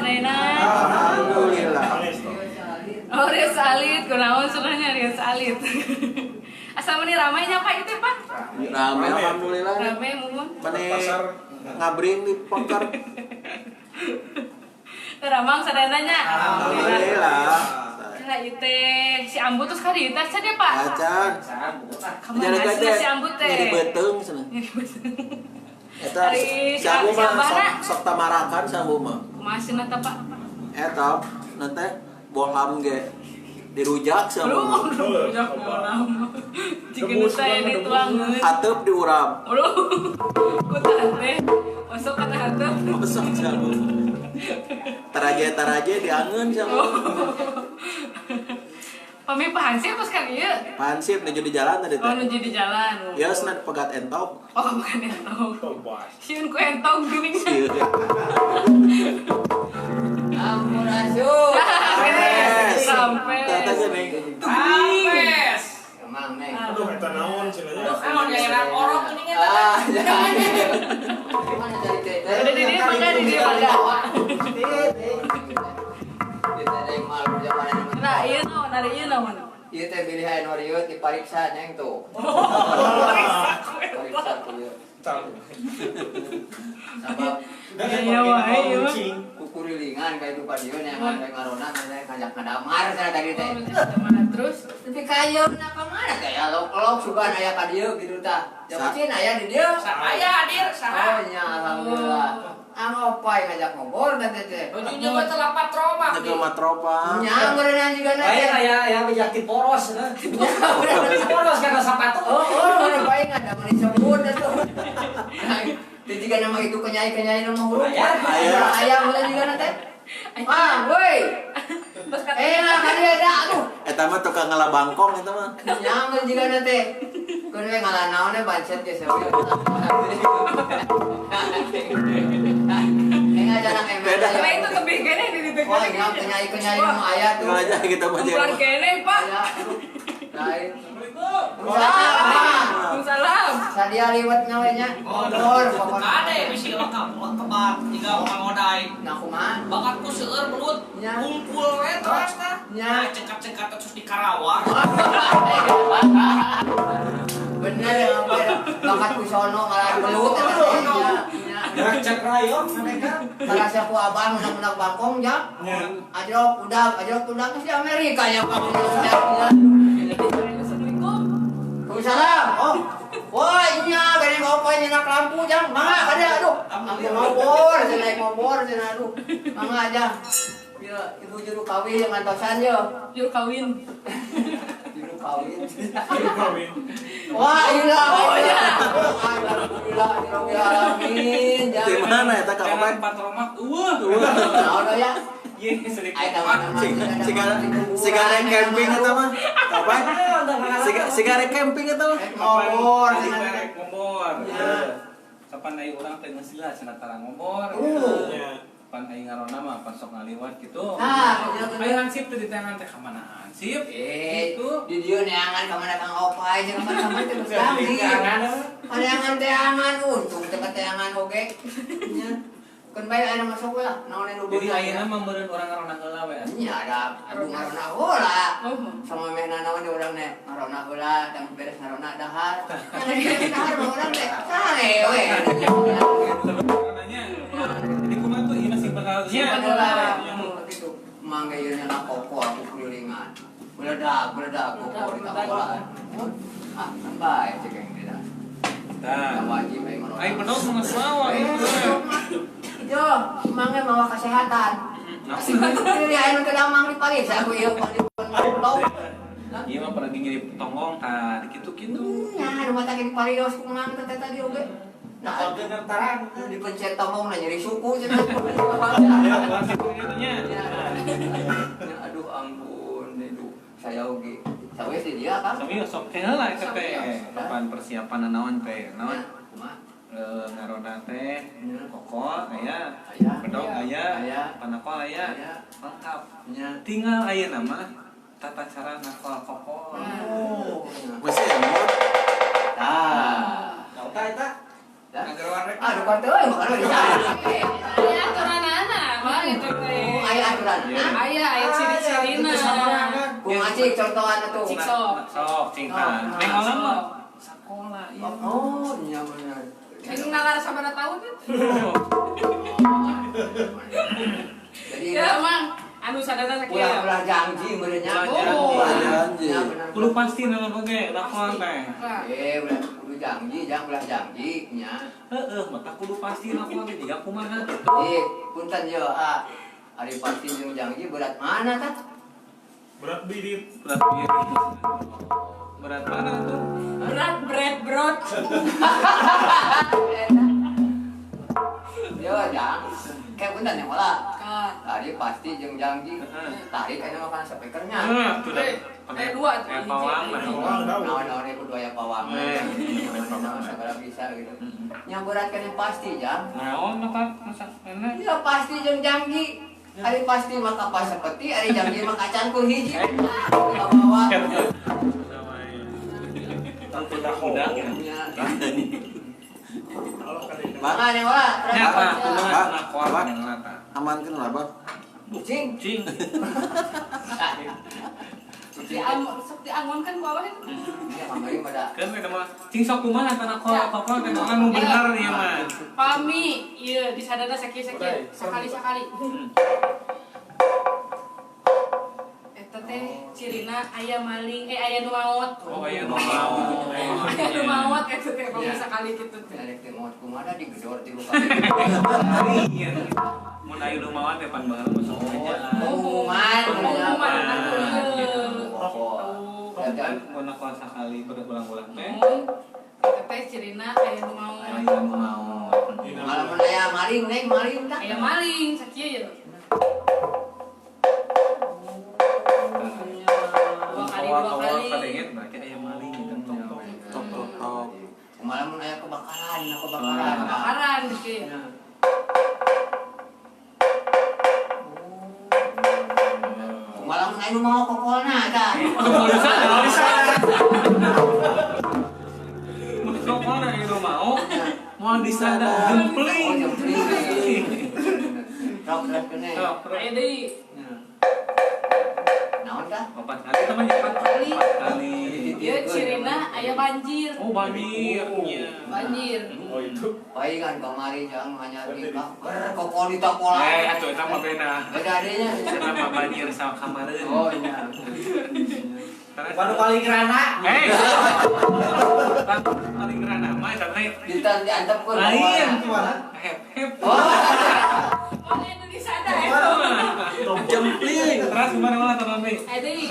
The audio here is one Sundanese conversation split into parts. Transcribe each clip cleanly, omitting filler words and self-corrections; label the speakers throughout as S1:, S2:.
S1: sadayana?
S2: Alhamdulillah.
S1: Oh, Rius Alit, kunaon cenahnya Rius Alit. Asa meuni ramai nya, Pak, itu, Pak?
S2: Rame, alhamdulillah.
S1: Rame mumun.
S2: Mane
S3: Pasar.
S2: Ngabring di pengker.
S1: Teu ramang sadayana nya.
S2: Alhamdulillah.
S1: Nah, ieu teh si Ambu terus ka dieu teh cenah, Pak.
S2: Acan.
S1: Kamana sih si Ambu teh?
S2: Nyeri beuteung cenah.
S1: Nyeri beuteung.
S2: Eta
S1: Ari
S2: si Ambu
S1: si
S2: mah
S1: Abahna.
S2: sok tamarakan si Ambu mah.
S1: Kumaha cenah teh, Pak?
S2: Eta nanti bohlam ge dirujak si Ambu mah.
S1: Aduh, rujak bohlam. Jika nu teh dituangeun.
S2: Ateup diurap.
S1: Aduh, ku tahan teh. Osok ka tahan teh.
S2: Osok si Ambu. Taraje-taraje diangeun si Ambu.
S1: Pami Pak Hansip terus kan ieu.
S2: Hansip nuju di jalan tadi
S1: Oh,
S2: teh.
S1: nuju di jalan.
S2: Ya cenah pegat entog.
S1: Oh, bukan entog.
S3: Tobas.
S1: Sieun ku entog geuning.
S2: Sieun.
S4: Sampurasun.
S1: Sampai.
S2: Tata geuning.
S5: Ampes.
S4: Emang neng.
S3: Aduh, eta naon cenah nya.
S5: Aduh, emang jalan orok ini nya.
S4: Ah, jangan. Mana cari teh?
S1: Udah di dia mangga, di dia mangga.
S4: Kita ada yang malu zaman ini.
S1: Nah, ieu naon, ari ieu naon?
S4: Ieu teh bilih aya nu rieu dipariksa neng tuh. Pariksa tuh ieu. Sabab
S1: Iya wae ieu mah.
S4: kukurilingan kahidupan ieu neangan rek ngarona rek ngajak ngadamar cenah tadi teh.
S1: Terus
S4: Tapi ka ieu na ka mana teh ya lok-lok sugan aya ka dieu gitu tah. Jaman cina aya di dieu.
S5: Saya hadir,
S4: Oh
S5: saha.
S4: nya alhamdulillah. Ang opai ngajak ngobrol teh teh.
S5: Bajunya mah telapat romak.
S2: Nyekel matropa.
S4: Nya meureunna juga na
S6: Lain
S4: teh.
S6: aya aya bejati poros nah.
S4: Nya meureunna.
S6: Poros karena sepatu.
S4: Oh, oh, mana bae ada meni sebut atuh. Nah, itu juga nama itu kenyai-kenyai nama huruf.
S6: Aya.
S2: Aya.
S4: Aya mulai juga na teh. Ah, woi.
S1: terus kata
S4: Eh, lah ka dieu da aduh.
S2: Eta mah tukang ngala bangkong eta mah.
S4: Nya mun juga na teh. Keun we ngalah naon we bancet ge saeueur. Eh, ngajanak ember.
S2: Beda.
S1: Nah, itu tebih kene di ditu.
S4: Wah, nya kenyai-kenyai nama aya tuh.
S2: Ngajak kita mah
S1: Kumpulan kene, Pak.
S4: Aya. Lain.
S1: Waalaikumsalam.
S4: Waalaikumsalam. Sadia liwat nyawe nya. Ngobor pokona.
S5: Kade bisi kebat tiga mangodai.
S4: Nah kumaha?
S5: Bakatku seueur belut.
S4: Nya.
S5: Kumpul we terus tah.
S4: Nya.
S5: Nah, cengkat-cengkat terus di Karawang.
S4: Bener ya, bener. Bakat ku sono ngalah belut eta teh. Nya.
S6: Gerak cek rayon mereka.
S4: Karasa ku abang udah bangkong ja.
S3: Nya.
S4: Ajrok udah ke si Amerika ya Pak.
S1: Assalamualaikum.
S4: Waalaikumsalam. Oh. Wah, nya geuning opo nyenak lampu jang. Mangga ka dieu aduh. Ambil ngobor, cenah naik ngobor cenah aduh. Mangga aja. Ya, ibu juru kawin yang ngantosan yo.
S1: Juru kawin.
S4: Juru kawin.
S3: Kawin.
S4: Wah, iya.
S1: Oh, iya.
S4: Alhamdulillah, rabbil alamin.
S2: Di mana eta ka
S5: Jalan
S2: opai?
S5: patromak eueuh.
S4: Naon ya?
S5: Ye, sedikit.
S4: Ai taman
S2: Siga camping eta mah. Ka opai? Siga camping eta mah.
S4: Ngobor,
S5: Rek ngobor.
S4: Ya.
S5: Kapan ai urang teh geus lah cenah tara ngobor.
S3: Nya.
S5: Pan ai ngarona mah pan sok ngaliwat gitu.
S4: Nah,
S5: Ai hansip teh di tangan teh ka mana hansip?
S4: Eh,
S5: Gitu.
S4: di dieu neangan ka mana Kang Opai jeung ka mana teh geus canggih. Kaneangan teangan untung teh kateangan oge. Nya. Keun bae aya masuk lah, naon anu
S5: Jadi ayeuna mah meureun urang ngarona heula we.
S4: Nya ada aduh ngarona heula.
S1: Oh.
S4: Sama mehna naon di urang teh ngarona heula, tang beres ngarona dahar. Yang dahar mah urang teh sare we.
S5: Nanya. Jadi kumaha tuh ieu masih bakal nya.
S4: Simpen heula. Gitu. Mangga ieu nya koko aku kelilingan. Meledak, meledak koko di kapolan. Ah, kan bae cek yang beda.
S5: Tah.
S4: Wajib aing ngarona.
S5: Ai bedog mah geus lawan.
S4: Yo, mangga mawa kesehatan. Ini aya nu teu damang di pariksa aku ieu palipon.
S5: Ieu mah pernah nyeri tonggong tah kitu-kitu.
S4: Nya, nu mata di parios ku mang teh tadi oge. Nah,
S6: tarang.
S4: dipencet tonggong na nyeri suku cenah.
S5: Nya.
S4: Aduh ampun, aduh. Saya oge. Sawe sih dia kan.
S5: Tapi sok teh heula eta teh. Kapan persiapan naon teh? Naon?
S4: Kumaha?
S5: Ngarona teh kokol aya,
S4: Aya.
S5: bedog aya,
S4: Aya.
S5: panakol aya,
S4: Aya.
S5: lengkap.
S4: Nya.
S5: Tinggal ayeuna mah tata cara nakol kokol.
S4: Oh.
S2: Masih emot.
S4: Tah.
S6: Tahu ta eta?
S4: Aduh, kan teu, makana bisa.
S1: Ya aturanana, mah gitu teh. Aya aya ciri-cirina.
S4: Kumaha cik contohan atuh.
S1: Cik sok.
S5: Sok cinta. Neng orang mah sekolah ieu.
S4: Oh, nya bener.
S1: Ini ngalar sabaraha tahun kan?
S4: Jadi
S1: ya mang anu sadana sakieu.
S4: Ulah janji meureun nya.
S1: Oh,
S2: janji.
S5: Kudu pasti naon oge lakon teh.
S4: Ulah kudu janji, jang ulah janji nya.
S5: Heeh, mata kudu pasti lakon teh jiga kumaha kitu.
S4: Punten yo, ah. Ari pasti jeung janji berat mana tah?
S3: Berat birit.
S5: Berat birit. Berat mana tuh?
S1: Berat berat brot.
S4: Yo jang. Kayak punten yang olah. Tadi pasti jeung janji. Tarik aya makan speakernya.
S5: Heeh, tuh dah.
S1: Dua tuh.
S5: Pawang.
S4: Naon-naon kudu aya pawang. Segala bisa gitu. Yang berat kan yang pasti jang.
S5: Naon maka masa enak.
S4: Iya pasti jeung janji. Ari pasti maka pas sepeti, ari janji mah kacan ku hiji. Bawa.
S5: Udah.
S4: Bang, yang olah.
S2: Apa? Amankeun lah, Bang.
S4: Cing.
S5: Cing.
S1: Sok diangonkeun ku abah itu.
S4: Iya, kamari pada.
S5: Kan eta mah cing sok kumaha tanah kol teh orang nu bener ieu mah.
S1: Pami ieu disadana sakieu-sakieu, sakali-sakali. Eta teh cirina aya maling, aya nu maot.
S5: Oh, aya nu maot.
S1: Aya nu maot eta teh pami sakali kitu teh.
S4: Arek teh maot kumaha digedor tilu kali.
S5: Iya. Mun aya nu maot teh pan baheula mah sok aja.
S4: Pengumuman.
S1: Pengumuman.
S5: Dan mun nakal sakali berulang-ulang teh.
S1: Eta teh cirina aya nu maot.
S5: Aya nu maot.
S4: Malamun aya maling neng maling tah.
S1: Aya maling sakieu ye. Dua kali.
S5: Kadengit berarti aya maling gitu.
S2: Tok tok tok.
S4: Malamun aya kebakaran, kebakaran.
S1: Kebakaran gitu.
S4: Malamun aya nu mau kokolna tah.
S5: Mun kokolna aya nu mau, moal disada jempling.
S4: Rok rok keneh.
S1: Aya deui.
S4: Naon tah?
S5: 4 kali teman ya, 4 kali. 4 kali.
S1: Ieu cirina aya banjir.
S5: Oh, banjir.
S1: Banjir.
S3: Oh, itu.
S4: Palingan kamari jang hanya di ber kokol di tapola.
S5: Atuh eta mah beda.
S4: Beda adanya.
S5: Eta mah banjir sama kamareun.
S4: Oh iya.
S6: Waduh paling rana.
S5: Paling rana mah eta teh
S4: ditan diantepkeun.
S5: Lain. Hep-hep.
S1: Oh, anu di sana eta.
S2: Jempling.
S5: Terus gimana malah teman Bi?
S1: Aya deui.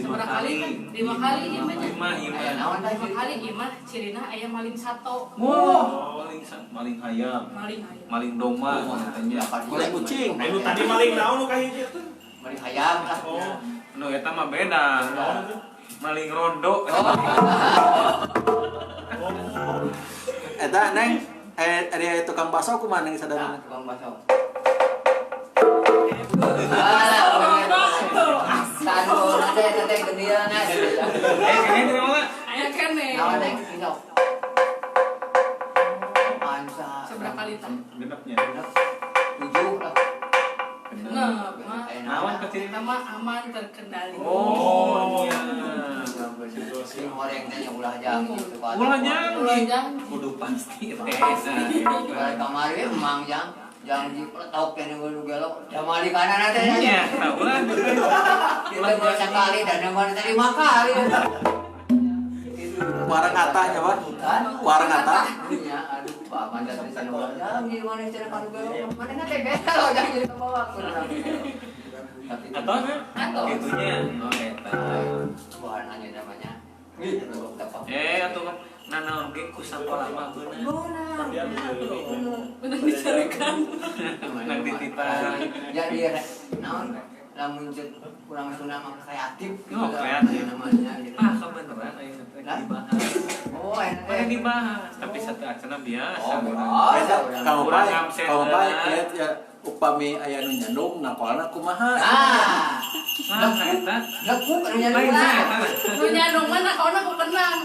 S1: Sabaraha kali kan? 5 kali ieu mah nya.
S5: 5.
S1: 5 kali ieu mah cirina aya maling sato.
S5: Wah, maling ayam.
S1: Maling ayam.
S5: Maling domba katanya.
S2: Maling kucing.
S3: Anu tadi maling naon nu kahiji teh?
S4: Maling ayam lah.
S3: Oh.
S5: Nu eta mah beda. Maling rondo.
S2: Eta neng ada tukang bakso kumaha neng sadana?
S4: Tukang bakso. Tanu teh teh gendiana.
S5: Kene teh mah.
S1: Aya kene.
S4: Naon neng sok. Ansa.
S1: Seberapa kali tah?
S5: Genepnya.
S4: 7 lah.
S1: Genep mah.
S5: Naon kecilina
S1: mah aman terkendali.
S5: Oh iya.
S4: Sing horeng teh ulah janji.
S5: Ulah janji. Kudu pasti teh.
S4: Kamari emang jang. Janji peletok kene nu gelok. Damali kanan teh.
S5: Iya, ulah.
S4: Kita gua sekali dan mana tadi 5 kali.
S2: Warang atahnya, Pak. Warang atah.
S4: Iya, aduh, Pak mandat di sana ulah janji mana cenah kanu gelok. Mana teh beda janji ke bawah.
S5: Atau atau itunya. Oh, eta.
S4: Bukan hanya namanya.
S5: Atuh nanaon ge ku sakola mah beunang.
S1: Beunang dicarikan.
S5: Beunang dititah.
S4: Jadi naon lamun kurang Sunda mah kreatif gitu.
S5: Oh, kreatif
S4: namanya gitu.
S5: Ah, kebeneran ayeuna teh dibahas.
S4: Oh, enak.
S5: Mana dibahas, tapi satu acana biasa.
S4: Oh,
S2: kamu bae, kamu bae lihat ya upami aya nu nyandung nakolna kumaha.
S4: Ah.
S5: Nah, eta.
S4: Lekuk anu nyandung.
S5: Lain saya eta.
S1: Nu nyandung mah naona ku kenang.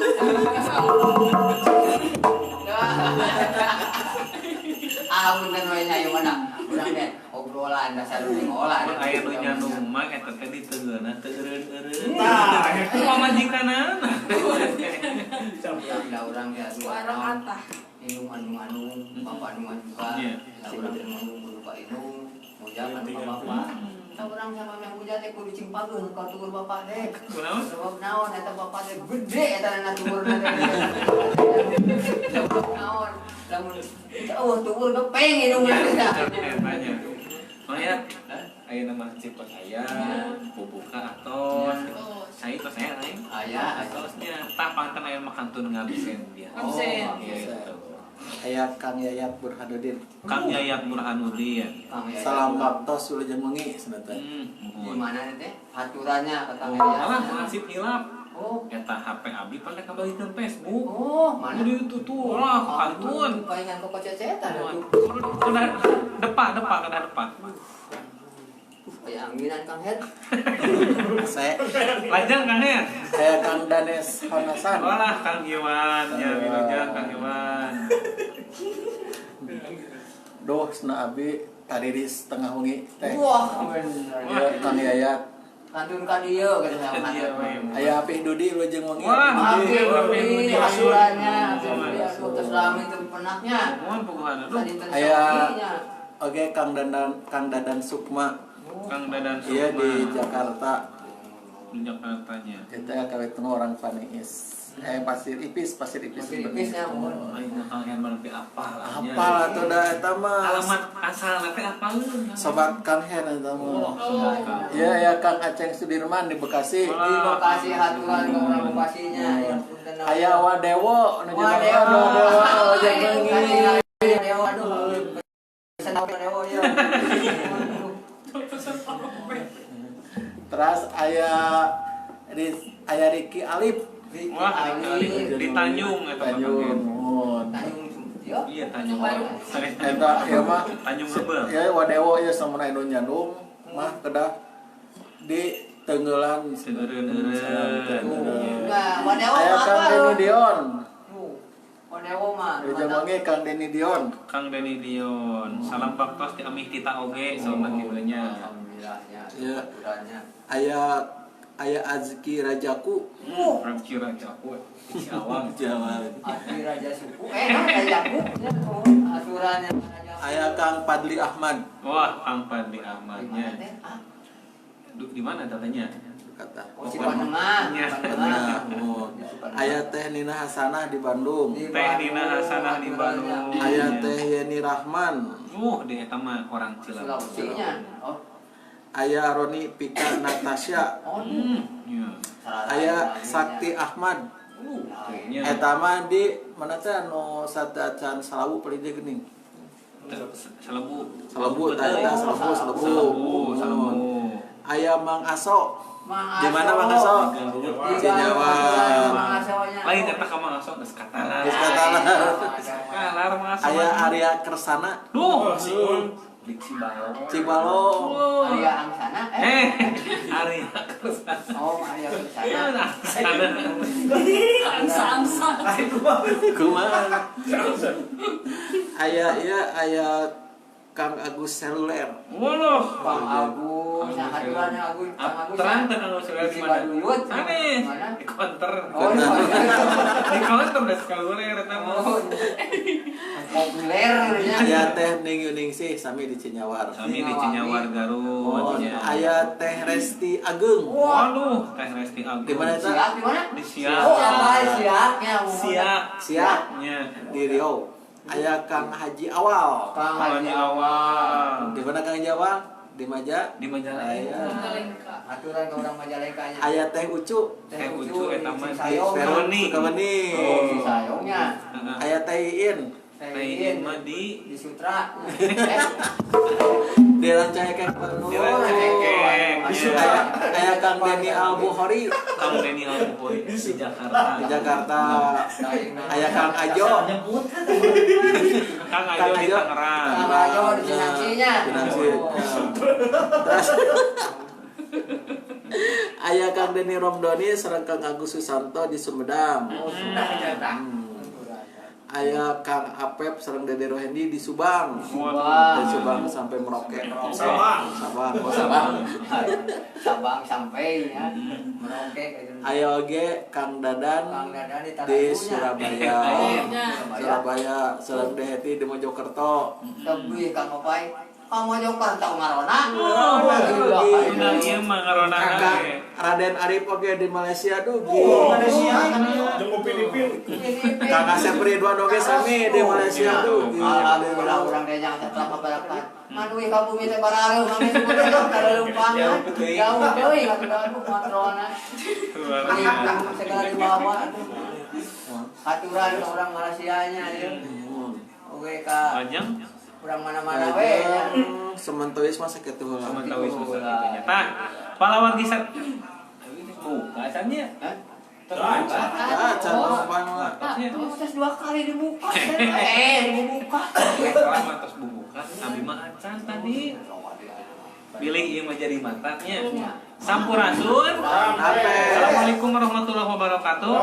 S4: Ah, punten we nya ieu mana. Urang teh obrolan dasar nu ngolah.
S5: Mun aya nu nyandung mah eta teh diteungeunna teu eureun-eureun.
S3: Tah.
S5: Ku pamajikanana.
S4: Da urang ge aduh.
S1: Warong atah.
S4: Indung anu anu, bapak anu anu juga.
S5: Iya.
S4: Da urang anu anu kudu ka indung, mujang anu ka bapak. Da urang sama meh hujan teh kudu cing pageun ka tugur bapak teh.
S5: Kunaon?
S4: Sebab naon eta bapak teh gede eta na tugurna teh. Sebab naon lamun eueuh tugur gepeng indungna teh.
S5: Etanya. Makanya aya nama cipot aya, bubuka atos. Saya tos aya lain.
S4: Aya,
S5: Atosnya tah panten aya makan tun ngabsen dia.
S1: Ngabsen.
S5: Gitu.
S2: Aya Kang Yayat Burhanuddin.
S5: Kang Yayat Burhanuddin.
S4: Kang Yayat.
S2: Salam baktos wilujeng wengi cenah teh.
S4: Di mana teh? Aturannya ka Kang Yayat.
S5: Alah, nasib hilap.
S4: Oh.
S5: Eta HP abdi pan rek kabagikeun Facebook.
S4: Oh, mana?
S5: Udah itu tuh lah kantun.
S4: Palingan kok kocecetan atuh.
S5: Udah depak depak kada depak.
S4: Kayak anginan Kang Her.
S2: Saya
S5: Lajang Kang Her.
S2: Saya Kang Danes Honasan.
S5: Walah Kang Iwan, ya wilujeng Kang Iwan.
S2: Duh, cenah abi tadi di setengah wengi teh.
S4: Wah, bener.
S2: Ya, Kang Yayat.
S4: Kantun ka dieu gitu sama
S5: Iya,
S2: Aya Apih Dudi wilujeng wengi.
S5: Wah,
S4: Apih Dudi asurannya, Apih
S5: Wah.
S4: Dudi aduh terus rame teu penaknya.
S5: Mohon puguhan aduh.
S2: Aya oke Kang Dadan Sukma.
S5: Kang Dadan Sukma.
S2: Iya di Jakarta.
S5: Di Jakartanya.
S2: Kita kawit orang Paniis. Pasir Ipis, Pasir Ipis.
S4: Pasir Ipis ya, mohon.
S5: Aing Kang Herman lebih apal.
S2: Apal atuh da eta mah.
S5: Alamat asal teh apaleun.
S2: Sobat Kang Hen eta mah.
S5: Oh.
S2: Iya ya Kang Aceng Sudirman di Bekasi.
S4: Di Bekasi haturan ke orang Bekasinya. Ya punten.
S2: Aya Wadewo nu
S4: Wadewo.
S2: Wadewo jeung wengi.
S4: Wadewo aduh. Pesan Wadewo ya.
S2: Terus aya Riki Alif.
S5: Wah, Riki Alif di Tanjung eta
S2: Tanjung. Muhun.
S4: Tanjung yo.
S5: Iya Tanjung.
S2: Eta ieu mah
S5: Tanjung Rebel.
S2: Ya Wadewo ieu samana anu nyandung mah kedah di Tenggelan.
S5: Tenggelan.
S4: Nah, Wadewo
S2: Aya
S4: apa?
S2: Kang Denny Dion.
S4: Wadewo mah.
S2: Wilujeng wengi Kang Denny Dion.
S5: Kang Denny Dion. Salam baktos di Amih Tita oge salam kitu nya.
S4: Alhamdulillahnya.
S2: Iya. Aya Azki Rajaku.
S5: Azki Rajaku. Ciawang.
S2: Ciawang.
S4: Azki Raja Suku. Rajaku. Aturannya Rajaku.
S2: Aya Kang Padli Ahmad.
S5: Wah, Kang Padli Ahmadnya. Di mana tatanya?
S2: Kata.
S4: Oh, Cipanengah.
S2: Aya Teh Nina Hasanah di Bandung.
S5: Teh Nina Hasanah di Bandung.
S2: Aya Teh Yeni Rahman.
S5: Di eta mah orang
S4: Sulawesi-nya. Oh.
S2: Aya Roni Pika Natasha. Aya Sakti Ahmad. Eta mah di mana teh anu satacan Salawu palih geuning.
S5: Salebu.
S2: Salebu tah eta Salebu, Salebu. Aya Mang Aso. Di mana Mang Aso? Di Jawa.
S5: Lain eta ka Mang Aso geus katalar.
S2: Geus katalar.
S5: Katalar Mang Aso.
S2: Aya Arya Kersana.
S5: Duh, Cibalo.
S2: Cibalo.
S4: Arya Angsana.
S5: Arya Kersana.
S4: Oh, Arya Kersana.
S1: Angsa-angsa.
S2: Kumaha? Aya ieu aya Kang Agus Seluler.
S5: Waduh,
S4: Kang Agus, nah aturannya Agus, Kang Agus.
S5: Terang teh Kang Agus Seluler di mana?
S4: Aneh.
S5: Di konter.
S4: Oh,
S5: di konter udah seluler eta mah.
S4: Populer nya.
S2: Aya Teh Ning Yuningsih sami di Cinyawar.
S5: Sami di Cinyawar Garut.
S2: Aya Teh Resti Ageng.
S5: Waduh, Teh Resti Ageng.
S2: Di mana eta?
S4: Siak di mana?
S5: Di Siak.
S4: Oh, apa Siaknya?
S5: Siak.
S2: Siak.
S5: Nya.
S2: Di Riau. Aya Kang Haji Awal.
S4: Kang
S5: Haji Awal.
S2: Di mana Kang Haji Awal? Di Maja.
S5: Di Majalengka.
S1: Majalengka.
S4: Aturan ke orang Majalengka nya.
S2: Aya Teh Ucu.
S5: Teh Ucu eta mah
S4: di
S5: Sukabumi.
S2: Sukabumi.
S4: Oh, Cisayongnya.
S2: Aya Teh Iin.
S4: Teh
S5: Teh Iin mah di
S4: Sutra.
S2: Di Rancaekek.
S5: Di Rancaekek.
S2: Aya Kang Denny Al Bukhari.
S5: Kang Denny Al Bukhari di Jakarta.
S2: Di Jakarta. Aya Kang Ajo.
S5: Kang Ajo di Tangerang.
S4: Kang Ajo di Cinangsinya.
S2: Cinangsi. Terus Aya Kang Deni Romdoni sareng Kang Agus Susanto di Sumedang.
S4: Oh, sudah jatah.
S2: Aya Kang Apep sareng Dede Rohendi di Subang.
S4: Subang.
S2: Dari Subang sampai Merauke.
S3: Sabang.
S2: Sabang, oh Sabang.
S4: Sabang sampai ya. Merauke gitu.
S2: Aya oge Kang Dadan,
S4: Kang Dadan di
S2: di Surabaya.
S4: Surabaya.
S2: Surabaya sareng Deheti di Mojokerto.
S4: Tebih Kang Opai. Kang Mojokerto ngarona.
S5: Undang ieu mah ngarona
S2: Kang Raden Arif oge di Malaysia dugi.
S3: Malaysia. Jeung Filipin.
S2: Kang Asep Ridwan oge sami di Malaysia dugi.
S4: Alhamdulillah urang teh jangan setelah barakat. Manuih ka bumi teh barareuh mami sebutna kada lumpangan. Jauh teuing atuh aduh matrona. Segala dibawa atuh. Aturan orang Malaysianya ieu. Oke ka.
S5: Panjang
S4: urang mana-mana we nya.
S2: Sementawis mah sakitu heula.
S5: Sementawis mah sakitu nya. Tah, palawargi sa buka acannya.
S4: Hah?
S2: Ah, can mah mah.
S4: Terus dua kali dibuka. Dibuka.
S5: Salah tos bubuka, abi mah acan tadi. Bilih ieu mah jadi mantapnya. Sampurasun. Assalamualaikum warahmatullahi wabarakatuh.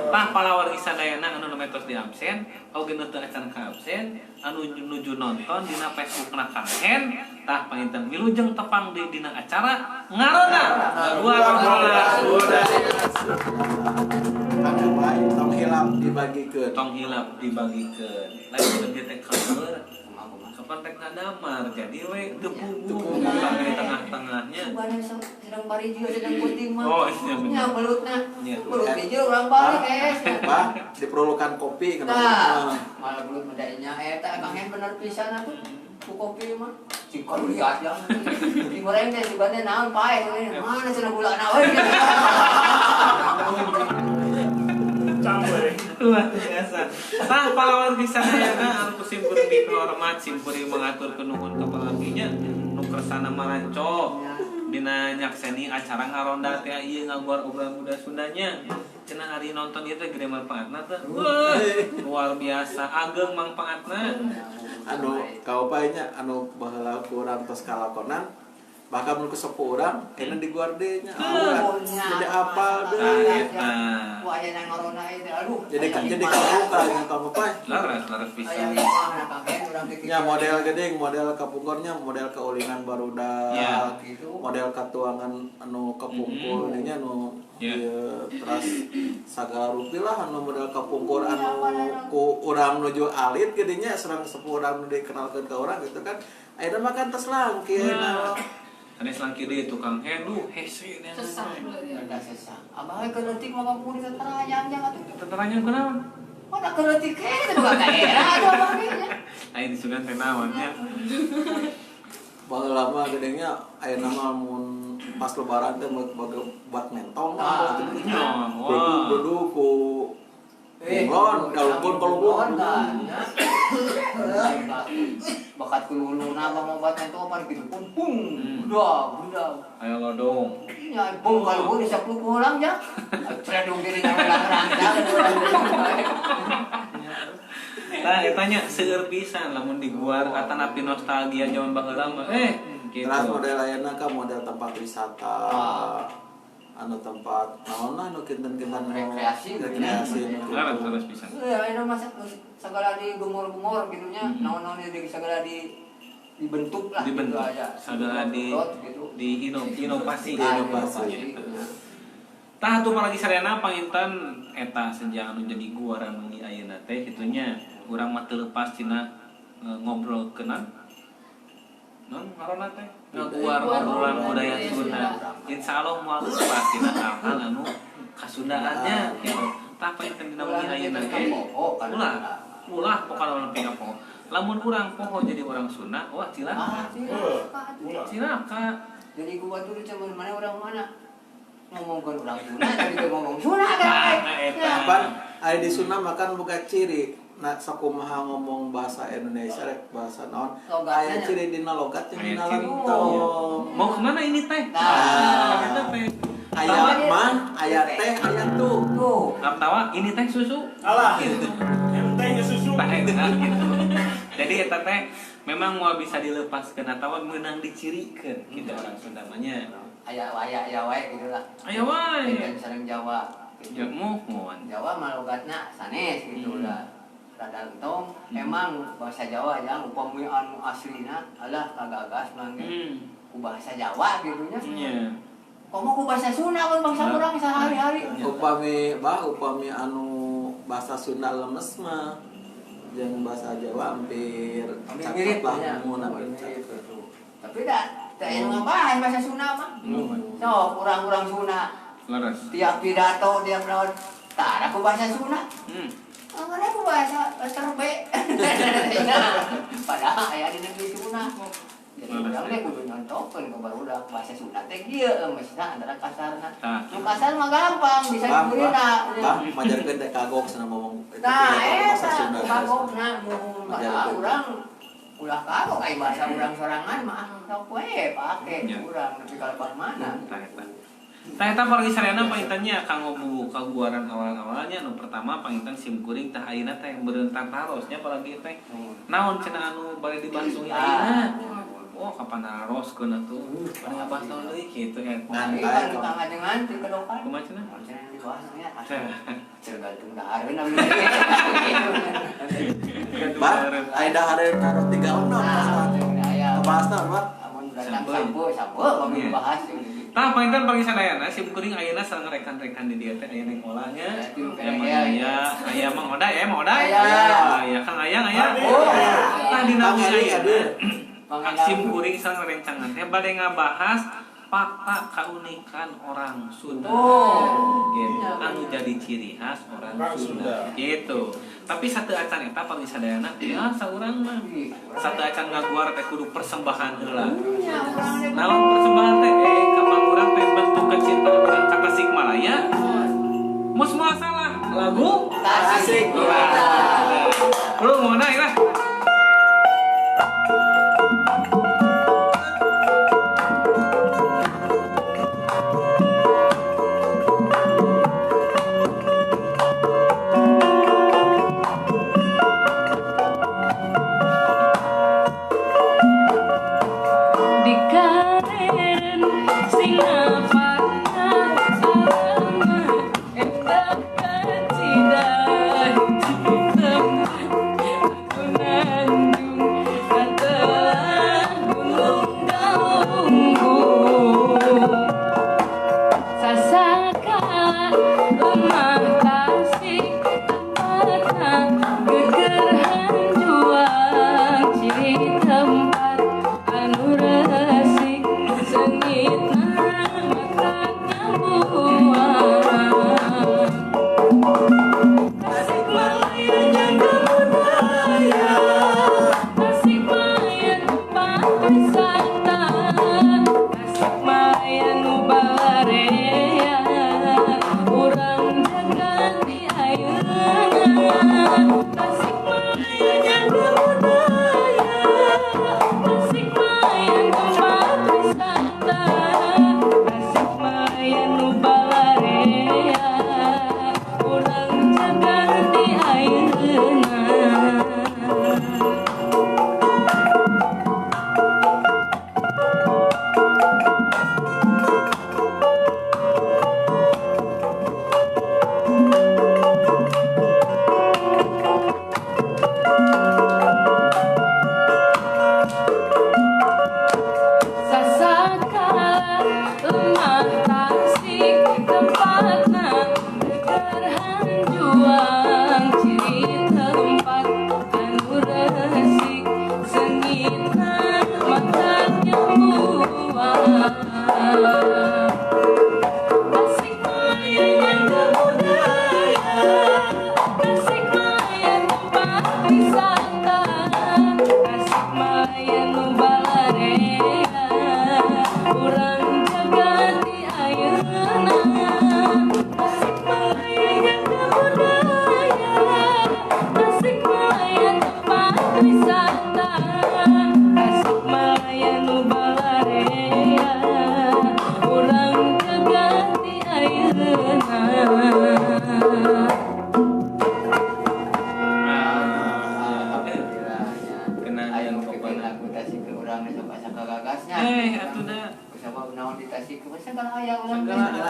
S5: Tah palawargi sadayana anu nu tos di absen, oge nu teu acan ka absen, anu nuju nonton dina Facebookna Kang Hen, tah panginten wilujeng tepang di dina acara Ngaronda.
S2: Kang Opai tong hilap dibagikeun.
S5: Tong hilap dibagikeun. Lain teh teh kaeur. Kapan rek ngadamar jadi we teu puguh di tengah-tengahnya.
S4: Subana sedang bari juga sedang penting mah.
S5: Oh, iya bener.
S4: Nya belutna.
S5: Iya.
S4: Belut hiji urang balik es.
S2: Bah, diperlukan kopi kenapa?
S4: Nah, malah belut medainya eta Kang Hen bener pisan atuh. Ku kopi mah. Cik kalau lihat ya. Digoreng teh juga teh naon paeh mana cenah gulana we.
S5: Luar biasa. Tah palawargi sadayana anu simkuring dihormat, simkuring mengatur kenuhun ka palawarginya nu kersana maranco dina nyakseni acara ngaronda teh ieu ngaguar obrolan muda Sundanya. Cenah ari nonton ieu teh gede manfaatna teh. Wah, luar biasa ageng manfaatna.
S2: Anu ka opai nya anu baheula ku urang tos kalakonan bahkan mun sepuh urang kena diguar deui nya. Jadi apal deui.
S4: Wah, aya ngarona ieu aduh.
S2: Jadi kabuka nya Kang Opai.
S5: Laras laras pisan.
S2: Ya model gede, model kapungkurnya, model kaulingan barudak, model katuangan anu kapungkur nya anu ieu teras sagala rupi lah anu model kapungkur anu ku urang nuju alit gedenya serang sepuh urang nu dikenalkeun ka urang gitu kan. Ayeuna mah kan tos langkir.
S5: Sanes langkir deui tukang heduh hese nya.
S1: Sesah.
S4: Rada sesah. Abah we keur leutik mah kapungkur tentara anyang atuh.
S5: Tentara anyang kunaon?
S4: Mana keur leutik keneh teh bukan ka era atuh abah ge nya.
S5: Aya di sugan teh naon nya.
S2: Baheula mah gedenya ayeuna mah mun pas lebaran teh buat mentong. Bedu ku bunglon, dalumpun kalubun.
S4: Bakat kululuna abah mau buat mentong apa gitu pun pung. Udah, udah.
S5: Ayo lodong.
S4: Ya, bung kalubun disapluk ulang ya. Credung diri ulang-ulang.
S5: Nah, eta nya seueur pisan lamun diguar atanapi nostalgia zaman baheula mah. Gitu.
S2: Terus model ayeuna ka model tempat wisata. Anu tempat naon lah anu kinten-kinten
S4: rekreasi
S2: rekreasi.
S5: Leres pisan.
S4: Heuh, ayeuna mah sagala di gumur-gumur gitu nya. Naon-naon di sagala di dibentuk lah
S5: dibentuk.
S4: Gitu aja.
S5: Sagala di di inovasi.
S2: Inovasi.
S5: Tah atuh palagi sarena panginten eta sejak anu jadi guaran wengi ayeuna teh kitu nya. Urang mah teu lepas tina ngobrolkeun non ngarona teh ngaguar obrolan budaya Sunda. Insyaallah moal lepas tina hal-hal anu kasundaannya gitu. Tah panginten dina wengi ayeuna teh ulah ulah pokona lamun pika poho. Lamun urang poho jadi orang Sunda, wah cilaka. Cilaka.
S4: Jadi gua tuh cuman mana orang mana ngomongkeun urang Sunda jadi ngomong Sunda kan.
S2: Pan aya di Sunda makan buka ciri. Nah, sakumaha ngomong bahasa Indonesia rek bahasa naon aya ciri dina logat jeung dina lentong.
S5: Mau kemana ini teh? Nah, eta teh.
S2: Aya mah, aya teh, aya tuh.
S5: Tawa ini teh susu.
S3: Alah. Teh nya susu.
S5: Tah eta gitu. Jadi eta teh memang moal bisa dilepaskeun atawa meunang dicirikeun kitu orang Sunda mah nya.
S4: Aya aya aya wae gitu lah.
S5: Aya wae.
S4: Benten sareng Jawa. Gitu.
S5: Ya mohon.
S4: Jawa mah logatna sanes gitu lah. Rada entong emang bahasa Jawa jang upami anu aslina alah kagagas mah ge. Ku bahasa Jawa gitu nya.
S5: Iya.
S4: Komo ku bahasa Sunda mun bangsa urang sehari-hari.
S2: Upami bah upami anu bahasa Sunda lemes mah jeung bahasa Jawa hampir
S4: mirip
S2: lah mun hampir cakep.
S4: Tapi da teu aya nu ngabahas bahasa Sunda mah. Sok urang-urang Sunda.
S5: Leres.
S4: Tiap pidato tiap naon tara ku bahasa Sunda. Mana ku bahasa terbe. Padahal aya di negeri Sunda. Jadi urang teh kudu nyontokeun ka barudak bahasa Sunda teh kieu lemesna antara kasarna. Nu kasar mah gampang bisa dibeurina.
S2: Bah, majarkeun teh kagok cenah ngomong
S4: Nah, eta kagokna mun padahal urang ulah kagok ai bahasa urang sorangan mah sok we pake urang nepi ka lepas mana.
S5: Tah eta. Tah eta pargi sarena pangintennya kanggo buka guaran awal-awalnya nu pertama panginten sim kuring tah ayeuna teh beureun tarosnya apalagi teh. Naon cenah anu bade dibahas ayeuna? Oh, kapan naroskeun atuh? Bade ngabahas naon deui kitu eta.
S2: Ngan
S4: Kan tukang ajengan ti kedokan.
S5: Kumaha cenah?
S4: Cenah dibahasnya. Tergantung dahareun abdi.
S2: Bah, aya dahareun naros 36 Ngebahas naon, Pak?
S4: Amun datang sampo, sampo kami dibahas.
S5: Tah panginten pagi sadayana sim kuring ayeuna sareng rekan-rekan di dieu teh aya neng olahnya. Aya aya Mang Oday, aya Mang Oday. Aya Kang Ayang aya.
S4: Oh,
S5: tah dina ayeuna. Sim kuring sareng rencangan teh bade ngabahas fakta keunikan orang Sunda. Gitu. Anu jadi ciri khas orang Sunda. Gitu. Tapi satu acan eta pagi sadayana ya saurang mah. Satu acan ngaguar teh kudu persembahan heula. Naon persembahan teh kapan urang teh bentuk kecintaan urang ka Tasikmalaya? Mus moal salah lagu
S4: Tasik.
S5: Lu mau naik lah.
S1: Dikaren sing apana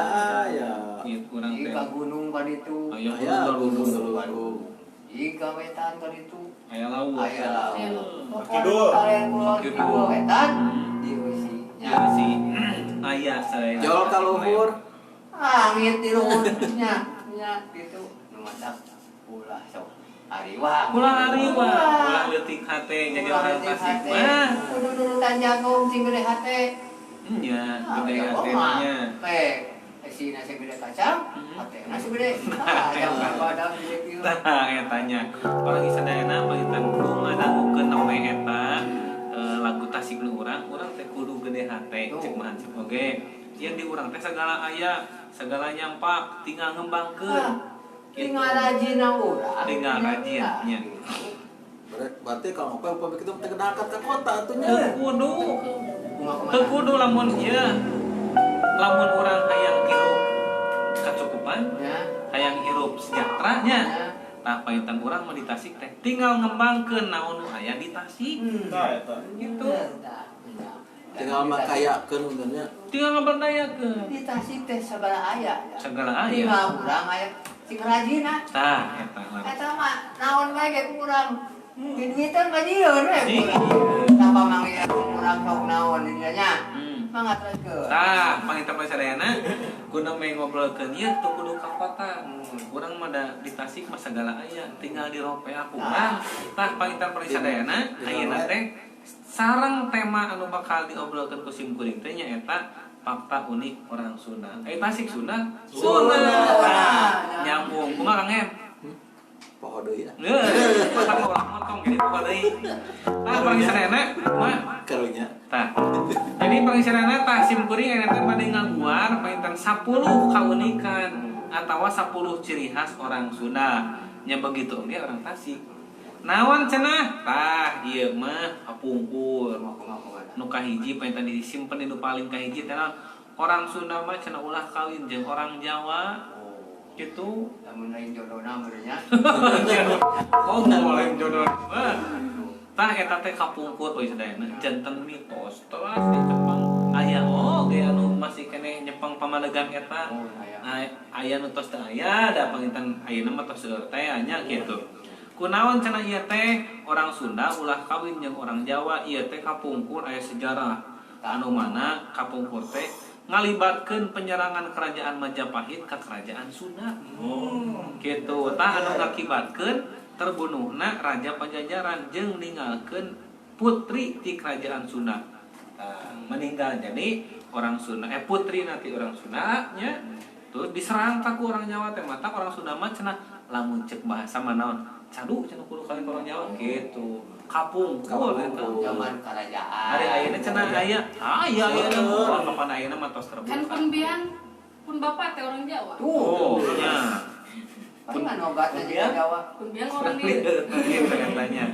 S2: Aya.
S5: Gitu urang teh.
S4: Ka gunung ka ditu.
S5: Aya
S2: gunung Galunggung.
S4: Ih, ka wetan ka ditu.
S5: Aya laut.
S4: Aya laut.
S3: Kidul.
S4: Kidul wetan dieusi.
S5: Dieusi. Aya saya.
S2: Jol ka luhur.
S4: Angin di luhur nya. Nya gitu. Nu matak ulah sok ariwang.
S5: Ulah ariwang, ulah leutik hate jadi orang Tasik mah.
S4: Kudu nurutan jagung sing gede hate.
S5: Nya, gede hate nya.
S4: Teh, esina sing gede kacang, hatena sing gede. Tah, jangan badan gede kieu.
S5: Tah, eta nya. Orang sadayana pangitan kudu ngadangukeun namanya eta lagu Tasik nu urang, urang teh kudu gede hate cek mah cek oge. Ieu di urang teh sagala aya, sagala nyampak, tinggal ngembangkeun.
S4: Tinggal rajin urang.
S5: Tinggal rajin nya.
S2: Berarti kalau apa upami kitu teh kedakat ke kota atuh nya.
S5: Teu kudu. Teu kudu lamun ieu. Lamun urang hayang hirup kacukupan, hayang hirup sejahtera nya. Tah painten urang mah di Tasik teh tinggal ngembangkeun naon nu aya di Tasik.
S3: Tah eta.
S5: Gitu.
S2: Tinggal makayakeun nya.
S5: Tinggal ngaberdayakeun.
S4: Di Tasik teh sagala aya.
S5: Sagala aya.
S4: Tinggal urang aya sing rajin ah.
S5: Tah eta lah.
S4: Eta mah naon wae ge kurang. Di duitan mah jieun we. Tah pamanggih urang sok naon dinya nya. Mangga teruskeun.
S5: Tah, panginten sadayana guna me ngobrolkeun ieu teu kudu ka kota. Urang mah da di Tasik mah sagala aya, tinggal di ropea kurang. Tah panginten sadayana ayeuna teh sareng tema anu bakal diobrolkeun ku sim kuring teh nyaeta fakta unik orang Sunda. Tasik Sunda? Sunda. Tah, nyambung. Kumaha Kang Hem?
S2: Poho deui.
S5: Heuh, masa ulah motong jadi poho deui. Tah pangisanana kumaha?
S2: Karunya.
S5: Tah. Jadi pangisanana tah sim kuring ayeuna teh bade ngaguar panginten 10 kaunikan atawa 10 ciri khas orang Sunda. Nya begitu oge orang Tasik. Naon cenah? Tah ieu mah kapungkur. Nu kahiji panginten disimpen di nu paling kahiji teh orang Sunda mah cenah ulah kawin jeung orang Jawa. Gitu.
S4: Lamun lain jodohna meureun nya.
S5: Oh, lain jodoh. Tah eta teh kapungkur euy sadayana janten mitos teras di Jepang aya oge anu masih keneh nyepeng pamalegan eta. Aya nu tos teu aya da panginten ayeuna mah tos seueur teh nya kitu. Kunaon cenah ieu teh orang Sunda ulah kawin jeung orang Jawa ieu teh kapungkur aya sejarah anu mana kapungkur teh ngalibatkeun penyerangan kerajaan Majapahit ke kerajaan Sunda. Gitu. Tah anu ngakibatkeun terbunuhna Raja Pajajaran jeung ninggalkeun putri ti kerajaan Sunda. Tah, meninggal jadi orang Sunda putri nanti orang Sunda nya terus diserang ka ku orang Jawa teh mata orang Sunda mah cenah lamun cek bahasa mah naon cadu cenah kudu kali orang Jawa gitu. Kapungkur eta
S4: zaman kerajaan.
S5: Ari ayeuna cenah aya. Aya ayeuna kapan ayeuna mah tos terbuka.
S1: Kan pun biang pun bapak teh orang Jawa.
S5: Oh, nya.
S4: Pun obatna jeung Jawa.
S1: Pun biang orang dieu.
S5: Gitu katanya.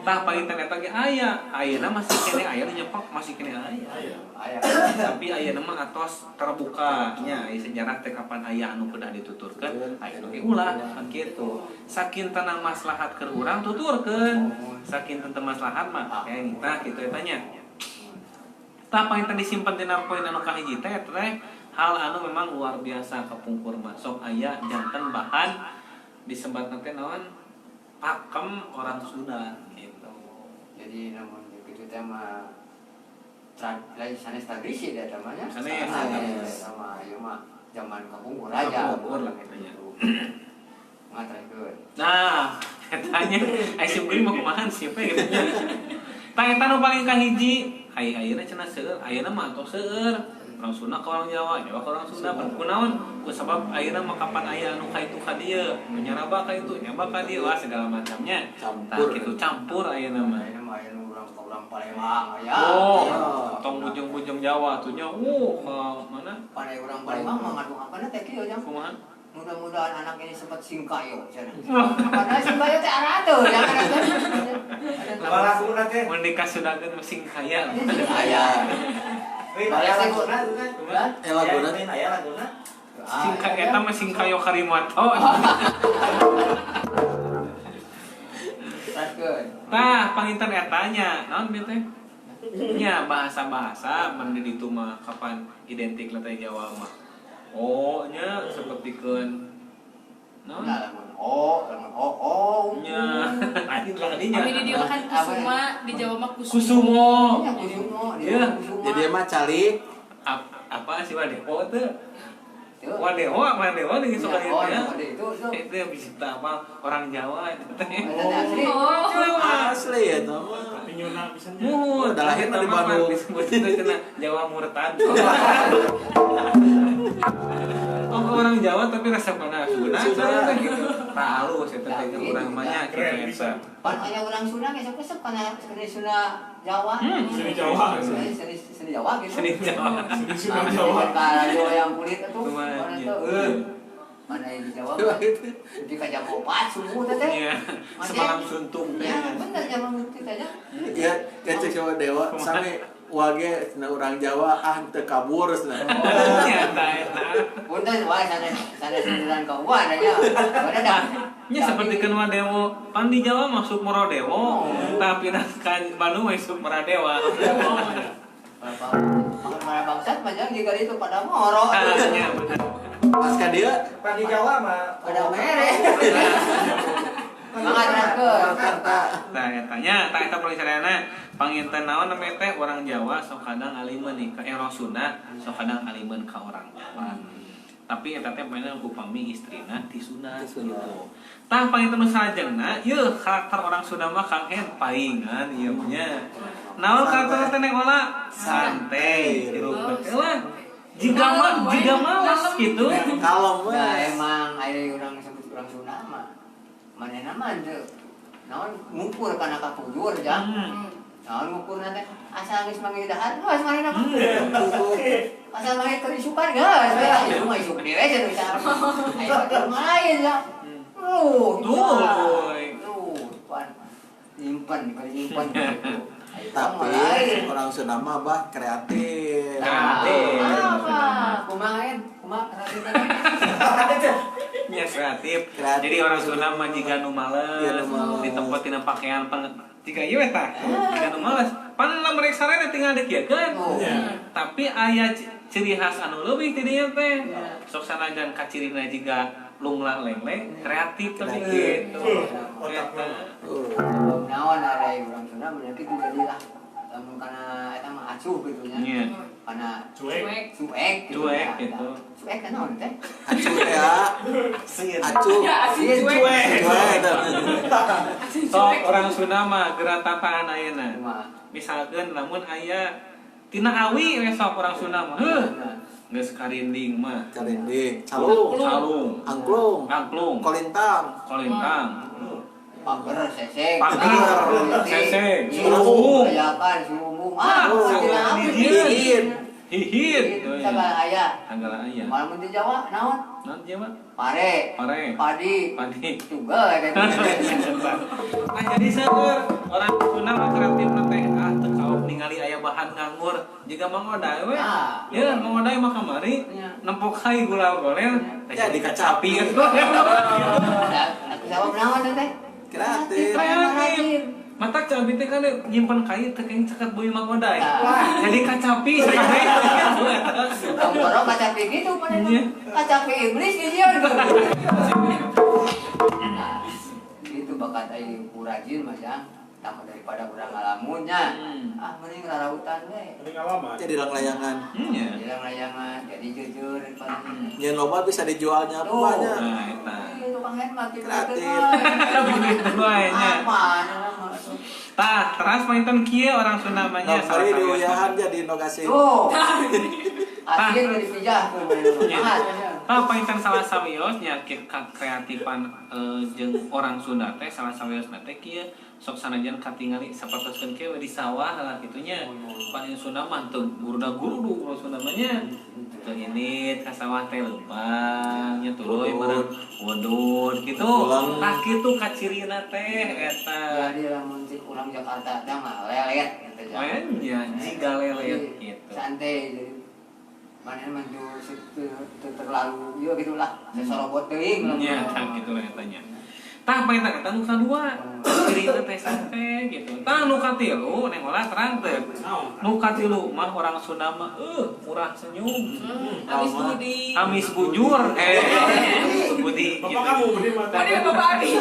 S5: Tah panginten eta ge aya. Ayeuna masih keneh aya nu nyepak masih keneh aya.
S4: Aya.
S5: Tapi ayeuna mah atos terbuka nya aya sejarah teh kapan aya anu kedah dituturkeun, aya nu ge ulah kan kitu. Sakintena maslahat keur urang tuturkeun. Sakinten teu maslahat mah kayak tah kitu eta nya. Tah panginten disimpen dina poin anu kahiji teh teh hal anu memang luar biasa kapungkur mah sok aya janten bahan disebatna teh naon pakem orang Sunda gitu.
S4: Jadi namun kitu teh mah lain sanes tradisi da eta mah nya.
S5: Sanes
S4: sama ieu mah zaman kapungkur aja.
S5: Kapungkur lah kitu nya.
S4: Ngaterkeun.
S5: Nah, eta nya ai sim kuring mah kumaha sih pe kitu nya. Tah eta nu paling kahiji, ai ayeuna cenah seueur, ayeuna mah tos seueur. Orang Sunda ke orang Jawa, Jawa ke orang Sunda, kunaon? Ku sabab ayeuna mah kapan aya anu ka itu ka dieu, nu nyaraba ka itu, nyaba ka dieu, wah segala macamnya.
S2: Campur.
S5: Tah kitu campur ayeuna mah.
S4: Ayeuna mah aya nu urang ka urang Palembang aya.
S5: Oh, tong bujung-bujung Jawa tuh nya, ka mana?
S4: Panai urang Palembang mah ngadu apana teh kieu jang.
S5: Kumaha?
S4: Mudah-mudahan anak ini sempat singkayo cenah. Padahal singkayo teh aratuh jangan ada.
S6: Laguna teh.
S5: Mun dikasudakeun mah singkaya.
S4: Singkaya.
S6: Aya laguna tuh kan.
S2: Laguna.
S6: Aya laguna.
S5: Singka eta mah singkayo karimato. Tah, panginten eta nya. Naon bieu teh? Nya bahasa-bahasa mun di ditu mah kapan identik lah teh Jawa mah. Oh nya sapertikeun naon?
S4: Nah, lamun o, lamun o o.
S5: Nya, lain lah dinya.
S1: Abi di dieu mah kan Kusuma, di Jawa mah Kusumo.
S5: Kusumo.
S4: Iya, Kusumo, di
S5: Iya.
S4: Kusuma.
S2: Jadi mah calik
S5: Apa sih Wadewo teh?
S4: Tuh.
S5: Wadewo, Wadewo nih suka
S4: Iya,
S5: itu
S4: oh,
S5: ya.
S4: ada itu, itu.
S5: Itu yang bisa apa orang Jawa itu teh.
S4: Oh, asli.
S1: Oh.
S2: asli ya itu mah.
S3: Tapi nyuna pisannya.
S5: Muhun,
S2: Udah lahir di Bandung.
S5: Disebut itu cenah Jawa murtad. Oh, ke orang Jawa tapi resep kana Sunda
S2: Sunda.
S5: teh gitu. Tah halus eta teh
S4: Nah,
S5: urang mah nya gitu
S3: Keren
S5: eta.
S3: bisa.
S4: Pan aya urang Sunda ge sok resep kana seni Sunda Jawa.
S3: Seni Jawa.
S4: Seni seni seni Jawa gitu.
S5: Seni Jawa.
S3: Seni Sunda Jawa.
S4: Kalau yang kulit itu
S5: Lumayan,
S4: mana
S5: iya.
S4: tuh? Mana yang di Jawa? Di ka jam 4 subuh teh teh.
S5: Iya. Semalam suntuk.
S4: Ya, bener jam itu aja.
S2: Ya, ya cek sama dewa sami wage cenah urang Jawa ah teu kabur cenah.
S5: Nya eta eta.
S4: Punten wah sana sana sindiran ka uan aja. Mana dah.
S5: Nya sapertikeun Wadewo, pan di Jawa masuk Morodewo, tapi nah kan Bandung masuk Meradewa.
S4: Bapak para bangsat panjang jika itu pada moro.
S5: Ah, nya bener.
S2: Pas ka dieu
S6: Pan di Jawa mah
S4: Pada mere. Semangat teraskeun.
S2: Jakarta.
S5: Nah, eta nya, tah eta perlu panginten naon namanya teh orang Jawa sok kadang alimeun nih ka orang Sunda, sok kadang alimeun ka orang Jawa. Tapi eta teh mainan upami istrina ti Sunda
S2: Ti Sunda.
S5: gitu. Tah panginten nu salajengna yeuh karakter orang Sunda mah Kang Hen paingan ieu nya. Naon karakter teh Neng Ola? Santai, hirup teh lah. Jiga mah jiga malas gitu.
S2: Kalem we.
S4: Nah, emang aya urang sebut urang Sunda mah. Manehna mah teu naon ngukur kana kapujur jang. Naon ngukurna teh asal geus manggih dahar geus manehna mah. Asal manggih keur isukan geus we. Ieu mah isuk dewe cenah bisa. Ayo batur mah lain ya. Tuh,
S5: Tuh.
S4: Tuh, pan nyimpen, kali nyimpen gitu. Ayo,
S2: Tapi
S4: mah lain.
S2: orang Sunda mah bah kreatif.
S5: Kreatif.
S4: Apa? Kumaha en? Kumaha kreatif?
S5: Ya kreatif.
S2: Kreatif.
S5: Jadi orang Sunda mah jiga nu
S2: Iya,
S5: males,
S2: nu males.
S5: di tempat tina pakaian pang jiga ieu eta. Jiga nu males. Pan lamun rek sarena tinggal dikieukeun.
S4: Oh.
S5: Tapi aya ciri khas anu leuwih ti dieu teh. Sok sanajan kacirina jiga lunglah lengleng, kreatif tapi
S2: Kreatif.
S5: gitu.
S3: Otak
S5: Eta.
S2: Oh.
S4: Naon ada urang Sunda mah kitu jadilah. Lamun kana eta mah acuh gitu nya.
S5: Iya.
S4: Kana
S3: Cuek.
S1: Cuek.
S4: suek gitu.
S5: Cuek
S4: ya.
S5: gitu.
S4: Suek kan naon teh?
S2: Acu ya. Acu.
S1: Ya, asin cuek.
S2: Cuek eta.
S1: Asin
S5: Sok
S1: cuek.
S5: orang Sunda mah geura tataan ayeuna.
S4: Kumaha?
S5: Misalkeun lamun aya tina awi we sok orang Sunda mah. Heuh, geus karinding mah.
S2: Karinding, calung,
S5: Calung,
S2: angklung,
S5: angklung,
S2: kolintang,
S5: kolintang.
S4: Pager sesek.
S5: Pager, sesek, surubung.
S4: Ayakan surubung. Ah,
S5: Ah,
S4: tina awi.
S2: hihit.
S5: Hihit.
S4: Sagala aya.
S5: Sagala aya.
S4: Malam di Jawa naon?
S5: Naon Jawa?
S4: Pare,
S5: Pare.
S4: padi,
S5: Padi.
S4: juga kayak gitu.
S5: Nah, jadi seueur orang Sunda mah kreatif teh ah teu kaop ningali aya bahan nganggur jiga Mang Oday we.
S4: Ah.
S5: Ya, Mang Oday mah kamari
S4: Iya.
S5: nempok kai gula goler
S2: Ya, dikacapi.
S5: gitu.
S4: Nah, aku jawab naon teh?
S2: Kreatif.
S5: Kreatif. Mata cabi teh kan nyimpen kai teh kayaknya caket bui Mang Oday.
S4: Nah.
S5: Jadi kacapi sakabeh gitu eta.
S4: Tong kacapi gitu mana
S5: Iya.
S4: Kacapi iblis di dia. Nah, itu bakat aing ku rajin mah ya. Tambah daripada urang ngalamunnya. Ah mending rarautan we.
S3: Mending ngalaman.
S2: Jadi layangan.
S5: Iya.
S4: Jalan layangan jadi jujur daripada
S2: Nyen loba bisa dijualnya
S4: Tuh.
S2: banyak.
S5: Nah, eta.
S4: Iya, tukang hemat gitu.
S2: Kreatif.
S5: Begitu wae nya.
S4: Apa nama tuh?
S5: Tah, teras panginten kieu orang Sunda mah nya
S2: Nah, kali di uyahan jadi inovasi.
S4: Tuh. Akhir udah dipijah tuh. Semangat.
S5: Tah panginten salah sawios nya kreatifan jeung orang Sunda teh salah sawios teh kieu sok sanajan katingali sapertoskeun kieu we di sawah lah kitu nya. Paling Sunda mah teu guruda-gurudu urang Sunda mah nya. Teu init ka sawah teh leumpang nya tuluy meureun wudud kitu.
S2: Pulang.
S5: Tah kitu kacirina teh eta.
S4: Jadi lamun cik urang Jakarta teh mah lelet gitu ya.
S5: Nya jiga lelet gitu.
S4: Santai jadi mana mah teu terlalu ieu gitu lah. Sesorobot teuing lah.
S5: Nya tah kitu lah eta nya. Tah panginten eta nu kadua. Cirina teh santai gitu. Tah nu katilu neng olah terang teh. Nu katilu mah orang Sunda mah murah senyum.
S1: Amis budi.
S5: Amis bujur. Budi.
S3: Bapak kamu budi mata.
S1: Budi bapak Abi.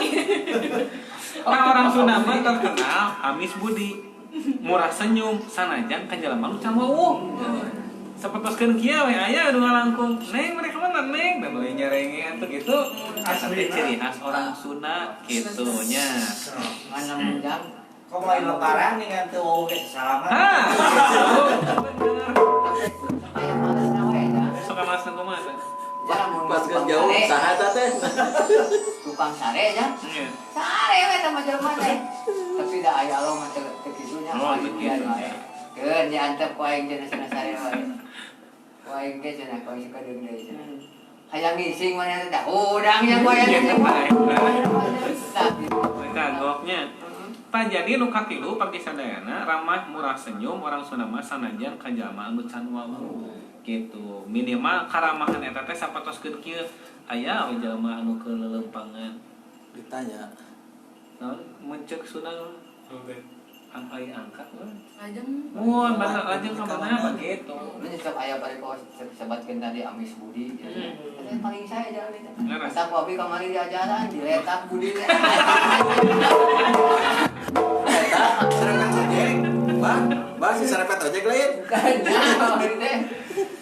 S5: Nah, orang Sunda mah terkenal amis budi. Murah senyum sanajan ka jelema nu can wawuh. Sapertoskeun kieu we aya nu ngalangkung. Neng mereka mana neng? Da beuh nyarengean tuh gitu. Asli ciri khas orang Sunda kitu nya.
S4: Mana menjang?
S6: Kok mulai lebaran nih kan teu wawuh ge salaman.
S5: Hah. Bener.
S4: Aya malesna we da.
S5: Sok alasan kumaha teh?
S2: Pas geus jauh saha ta teh?
S4: Tukang sare nya.
S5: Iya.
S4: Sare we tah mah jelema teh. Tapi da aya Allah mah teu kitu nya.
S5: Oh, teu kitu.
S4: Keun diantep ku aing cenah cenah sare wae. Ku aing ge cenah ku aing sikedeung deui cenah. Hayang ngising mana teh dah hudang nya ku aing teh.
S5: Kagoknya. Tah jadi nu katilu pagi sadayana ramah murah senyum orang Sunda mah sanajan ka jalma anu can wawuh gitu. Minimal karamahan eta teh sapatoskeun kieu aya we jalma anu keur leuleumpangan.
S2: Ditanya.
S5: Naon mun ceuk Sunda angkai angkat we.
S1: Lajeng.
S5: Mun basa lajeng ka mana begitu.
S4: Mun sok aya bari kos sebatkeun tadi amis budi. Eta paling saya jalan itu.
S5: Leres.
S4: Ku abi kamari diajaran diletak budi teh.
S2: Eta serepet ojek. Bah, bah si serepet ojek lain.
S4: Bukan nya kamari teh.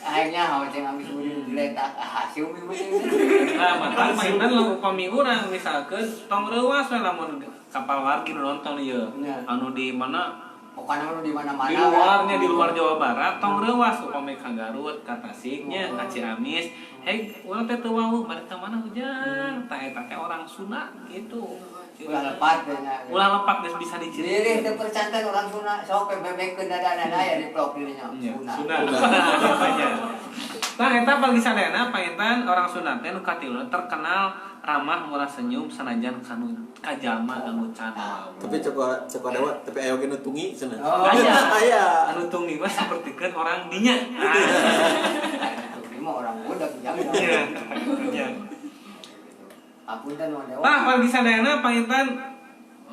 S4: Akhirnya hawa ceng amis budi diletak ah sium ieu teh.
S5: Nah, maka mainan lamun upami urang misalkeun tong reuas we lamun kapal wargi nu nonton ieu. Anu di mana?
S4: Pokoknya anu di mana-mana.
S5: Di luarnya, di luar Jawa Barat tong reuas upami ka Garut, ka Tasiknya, ka Ciamis. Hei, urang teh teu wawuh bari ka mana hujan. Tah eta teh orang Sunda gitu.
S4: Ulah lepat teh nya.
S5: Ulah lepat geus bisa diciri.
S4: Lirih teu percanten orang Sunda sok bebekeun dada-dada ya diplok dirinya.
S5: Sunda. Sunda. Tah eta pagi sadayana panginten orang Sunda teh nu katilu terkenal ramah murah senyum sanajan kanu ka jalma anu can wawuh.
S2: Tapi cek dewa tapi aya oge nu tungi cenah.
S5: Aya.
S2: Aya.
S5: Anu tungi mah sapertikeun orang dinya.
S4: Tungi mah orang budak jang.
S5: Iya.
S4: Apunten nu dewa.
S5: Tah pagi sadayana panginten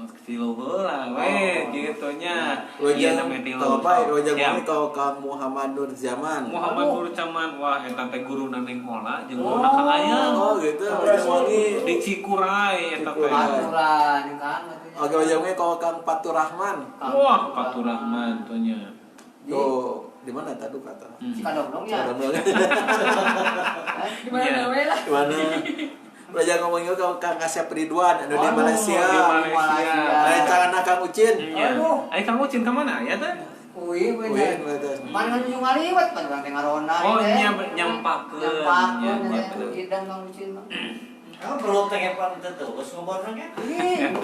S5: kecil heula we kitu nya.
S2: Ieu namanya tilu. Apa rojang bumi ka Kang Muhammad Nur Zaman.
S5: Muhammad Nur Zaman wah eta teh guruna Neng Ola jeung guruna Kang Ayang.
S2: Oh gitu, rojang wangi
S5: di Cikuray eta teh.
S4: Aturan kan
S2: Oke, rojang wangi ka Kang Fatur Rahman.
S5: Wah, Fatur Rahman tuh nya.
S2: Tuh, di mana tadi kata?
S4: Cikadongdong ya.
S1: Di mana we lah.
S2: Di mana? Belajar ngomongin ke Kang Asep Ridwan anu di Malaysia.
S5: Di Malaysia.
S2: Rencana Kang Ucin.
S5: Aduh. Ai Kang Ucin ka mana aya teh?
S4: Uih bener. Mana kan ujung ngaliwat pan urang teh ngarona.
S5: Oh nya nyampakeun.
S4: Nyampakeun idang Kang Ucin mah.
S6: Kamu belum teh pan teu geus ngobrolna ge.
S4: Ih,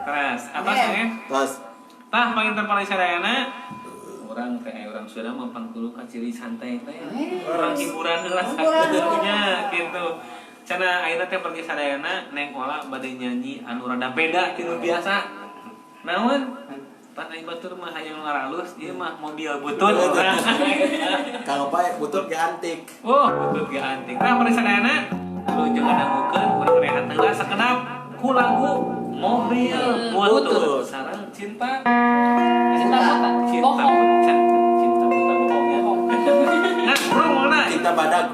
S5: keras. Atas ya.
S2: Tos.
S5: Tah panginten paling sadayana orang teh orang Sunda mah pangkulu ka ciri santai teh. Orang hiburan heula sakitu gitu. Cenah ayeuna teh pergi sadayana Neng Ola bade nyanyi anu rada beda ti nu biasa. Naon? Pan ai batur mah hayang ngaralus ieu mah mobil butut.
S2: Kang Opai butut ge antik.
S5: Oh, butut ge antik. Tah pergi sadayana wilujeng ngadangukeun urang rehat heula sakedap ku lagu Mobil Butut sareng cinta
S1: Cinta
S5: cinta cinta buta bohongnya. Nah, bro mana?
S2: Cinta badag.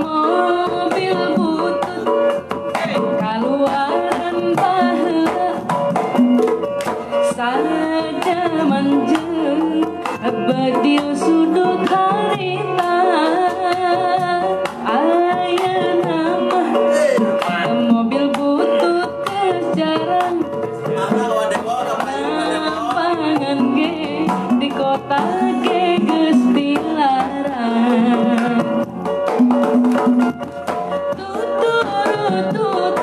S1: Mobil butut. Bedil sudut harita ayeuna mah mobil butut geus jarang lapangan ge di kota ge geus dilarang tutut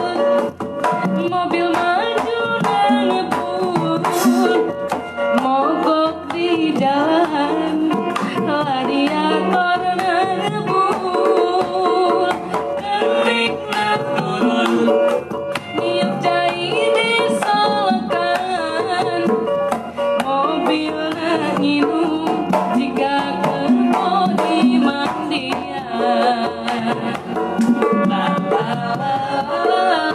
S1: mobil maju nangebul mogok di jalan radiator nangebul kenikna turun niup cai di solokan mobil nginum jika kebo di mandian. La la la la la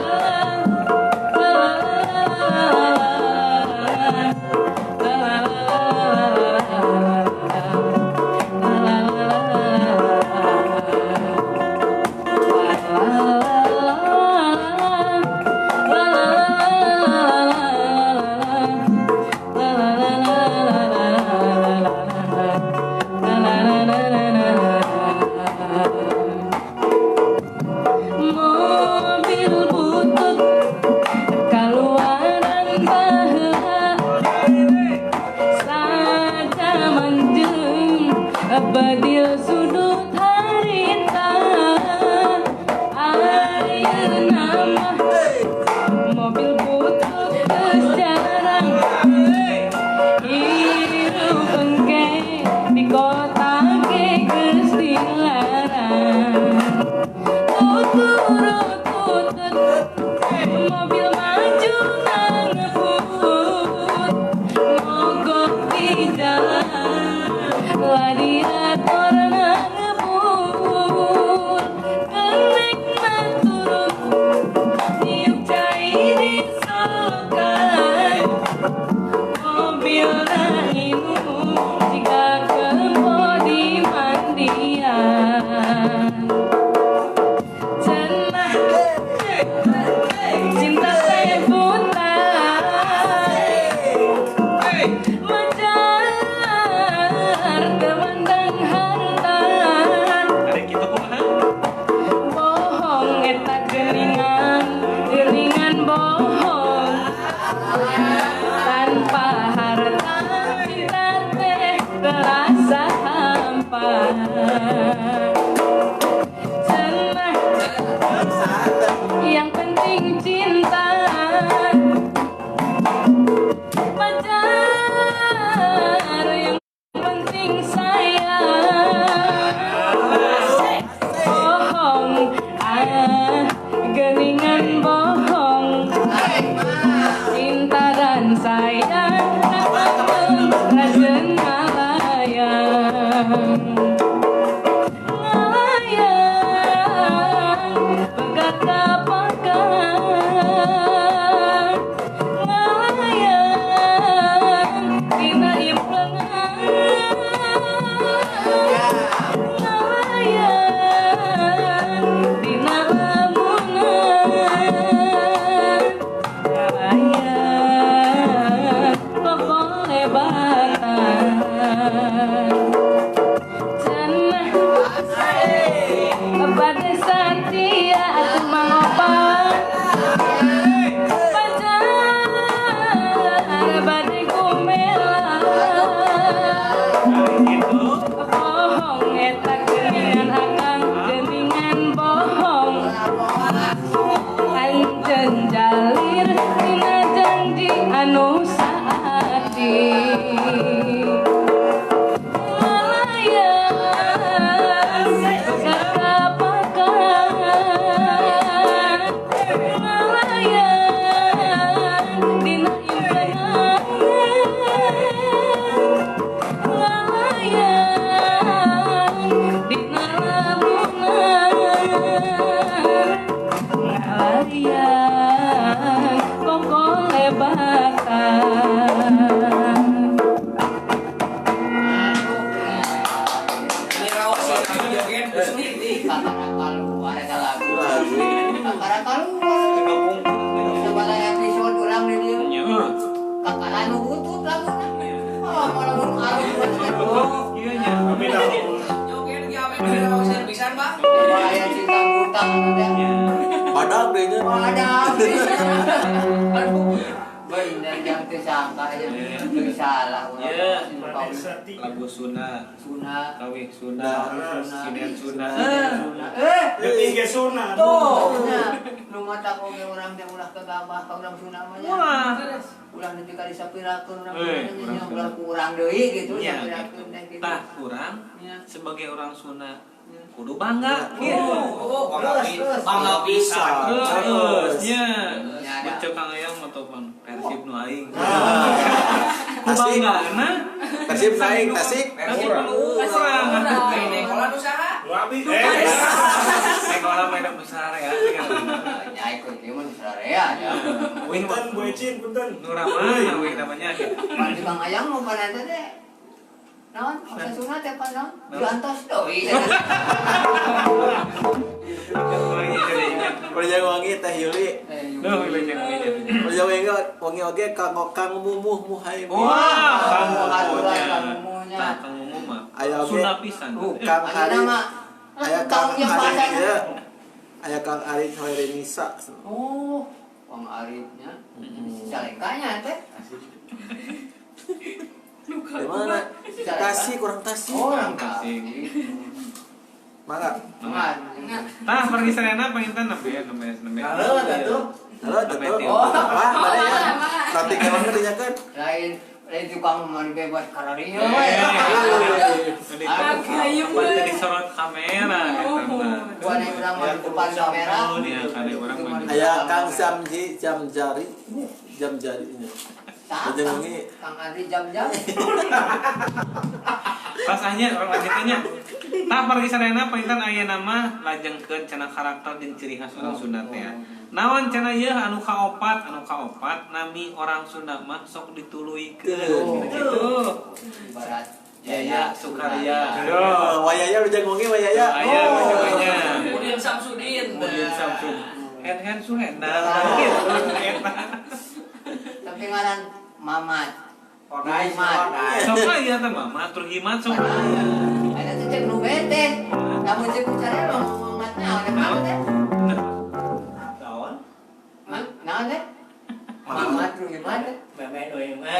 S1: Mobil butut kaluaran baheula sajaman jeung bedil sudut harita ayeuna mah mobil butut geus jarang hirup engke di kota ge geus dilarang tutut mobil maju nangebut mogok di jalan radiator nangebut kenekna turun niup cai di solokan mobil nginum jika kebo di mandian. Cenah cinta teh buta majar temandang harta
S5: Ada kitu kumaha?
S1: bohong eta geuningan geuningan bohong tanpa harta cinta teh terasa hampa. Cenah yang penting cinta pacar yang penting sayang bohong ah geningan bohong cinta dan sayang rajin ngalayang ngalayang berkata pakan ngalayang tina implengan ngalayang dina lamunan ngalayang kokolebatan. Cenah bade satia atuh mangopat pacar bade kumela
S5: Gitu.
S1: bohong eta geuningan akang geuningan bohong anjeun jalir dina janji anu saati ngalayang kata pakan ngalayang dina impenan ngalayang dina lamunan ngalayang kokolebatan.
S6: Ini rawas joget.
S4: Kakara kaluar eta lagu. Kakara kaluar. Sabaraha episode urang di dieu.
S5: Nya.
S4: Kakara nu butut laguna. Oh, malah mun arus
S5: Oh, kieu nya.
S6: Joget ge ame raoseun pisan, Bang.
S4: Aya cinta buta teh.
S2: Badak deui nya.
S4: Badak. Aduh. Bener jang teu sangka nya. Teu salah urang.
S5: Lagu Sunda,
S4: Sunda,
S5: kawih Sunda, sinden Sunda.
S3: Detik ge Sunda.
S4: Tuh. Nu mata oge urang teh ulah kegabah ka urang Sunda mah nya. Ulah nepi ka disapirakeun urang Sunda nya ulah ku urang deui gitu sapirakeun teh gitu.
S5: Tah urang sebagai orang Sunda kudu bangga gitu.
S6: Oh, bangga pisan.
S5: Terus nya. Bocah Kang Ayang ataupun Persib nu aing.
S2: Tasik.
S5: Banggana
S2: Persib nu aing Tasik.
S5: Persib nu urang.
S6: Main bola nu saha?
S3: Nu abi.
S5: Sekolah main besar ya.
S4: Nya ikut ieu mah sararea nya.
S3: Punten Bu Ecin, punten.
S5: Nu ramah we namanya gitu.
S4: Pan Kang Ayang mah pan eta teh. Naon? Asa sunat teh pan naon? Diantos deui.
S2: Perjang wangi Teh Yuli.
S5: Duh, wilujeng wangi.
S2: Perjang wangi oge Kang Kang Mumuh Muhaimin.
S5: Wah, Kang
S4: Mumuhnya.
S5: Tah, Kang Mumuh mah.
S2: Aya oge.
S5: Sunda pisan.
S2: Kang Arif. Aya Kang Arif ya. Aya Kang Arif Hoirenisa.
S4: Oh, Kang Arifnya. Calengkanya teh.
S2: Di mana? Tasik, kurang Tasik.
S4: Oh, orang Tasik.
S2: Mangga.
S4: Mangga.
S5: Tah pergi sarena panginten nembe nembe nembe.
S2: Halo atuh. Halo atuh. Wah, mana ya? Nanti kewan dinyakeun.
S4: Lain lain tukang mah bebas kararinya we.
S1: Agayem
S5: we. Disorot kamera eta mah.
S4: Gua urang mah di depan kamera.
S5: Iya, kade urang mah.
S2: Aya Kang Samji jam jari. Jam jari nya.
S4: Kang Andri jam-jam.
S5: Rasanya orang lanjutnya. Tah pergi sarena panginten aya nama lajengkeun cenah karakter jeung ciri khas orang Sunda teh. Naon cenah ieu anu kaopat nami orang Sunda mah sok dituluykeun gitu.
S4: Barat
S5: Yaya Sukarya.
S2: Wayaya lujeng wangi wayaya.
S5: Aya lujengnya.
S6: Udin Samsudin.
S5: Udin Samsudin. Hen-hen Suhendar. Gitu eta.
S4: Tapi ngaran Mamat.
S6: Mamat.
S5: Sok aya teh Mamat Turhimat sok aya.
S4: Ada tuh cek nu bete. Lamun cek bicara mah Mamat naon eta teh?
S6: Naon?
S4: Naon teh? Mamat Turhimat teh.
S6: Meme deui mah.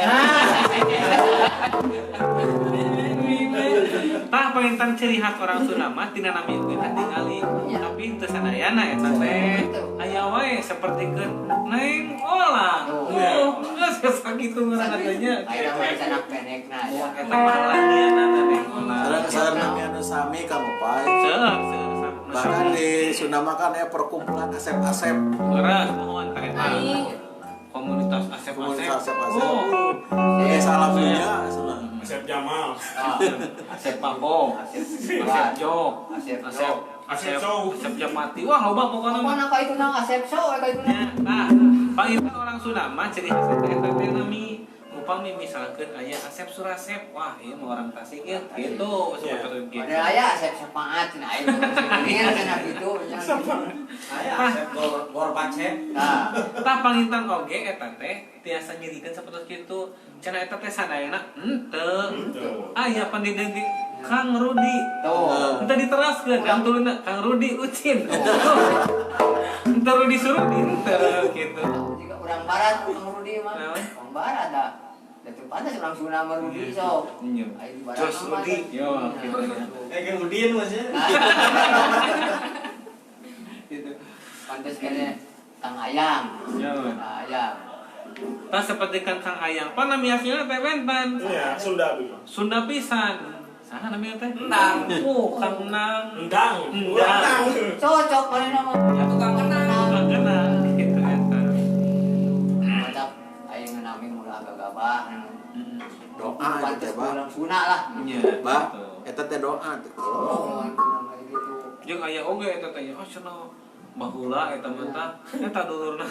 S5: Tah panginten ciri khas orang Sunda mah tina nami oge katingali. Tapi teu sadayana eta teh. Aya wae sapertikeun Neng Ola. Oh, geus sakitu ngaranna teh nya.
S4: Aya mah sanak pendekna.
S5: Eta mah landiana Neng Ola.
S2: Sareng nami anu sami Kang Upai.
S5: Seueur seueur.
S2: Bahkan di Sunda mah kan aya perkumpulan asep-asep.
S5: Leres mohon ka eta. Komunitas asep-asep.
S2: Komunitas asep-asep. Oh, salam dunia.
S3: Asep Jamal,
S5: Asep Pangko, Asep Jo,
S4: Asep
S5: Asep Asep Japati. Wah, loba pokokna mah.
S4: Pokona ka itu nang Asep So, ka itu nang.
S5: Nah, panginten orang Sunda mah ciri khas eta teh nami upami misalkeun aya Asep Surasep, wah ieu mah orang Tasik ya, gitu seperti gitu.
S4: Ada aya Asep Sapaat cenah aya cenah kitu.
S6: Aya Asep Gorbacep.
S4: Nah,
S5: tah panginten oge eta teh tiasa nyirikeun sapertos kitu. Cenah eta teh sadayana henteu. Aya pandidik Kang Rudi.
S4: Tuh.
S5: Henteu diteraskeun Kang tuluna Kang Rudi Ucin. Henteu Rudi Surudi henteu kitu.
S4: Jika urang barat Kang Rudi mah. Urang barat dah. Datu pantas urang Sunda mah Rudi sok.
S5: Iya. Jos Rudi. Yo kitu.
S3: Kayak Udin maksudnya.
S4: Gitu. Pantas kene Kang Ayang.
S5: Yo.
S4: Kang Ayang.
S5: Tah seperti kan Kang Ayang. Pan nami aslina teh benten.
S3: Iya, Sunda tuh.
S5: Sunda pisan. Saha namanya teh?
S6: Endang.
S5: Oh, Kang Nang.
S3: Endang.
S5: Endang.
S4: Cocok mana nama.
S6: Tukang kenang.
S5: Tukang kenang gitu eta.
S4: Mantap. Aing nami mula gagabah.
S2: Doa
S4: pantes
S2: teh, Bah.
S4: urang Sunda lah.
S5: Iya.
S2: Bah, eta teh doa teh.
S4: Oh, nama gitu.
S5: Jeung aya oge eta teh. Oh, cenah baheula eta mah tah eta dulurna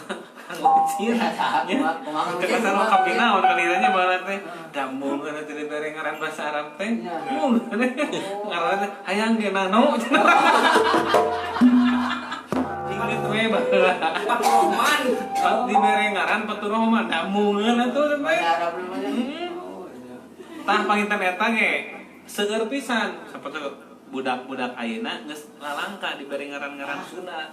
S5: Kang Ucin.
S4: Nya, kumaha
S5: Teu kasar kapinaon kaliranya baheula teh. Dambungeun teh dibere ngaran bahasa Arab teh. Mung ngaran teh hayang ge nano. Inget we baheula.
S6: Faturrahman.
S5: Pas dibere ngaran Faturrahman dambungeun atuh teh.
S4: Bahasa Arab namanya.
S5: Hmm.
S4: Oh, iya.
S5: Tah panginten eta ge seueur pisan sapertos budak-budak ayeuna geus lalangka diberi ngaran-ngaran Sunda.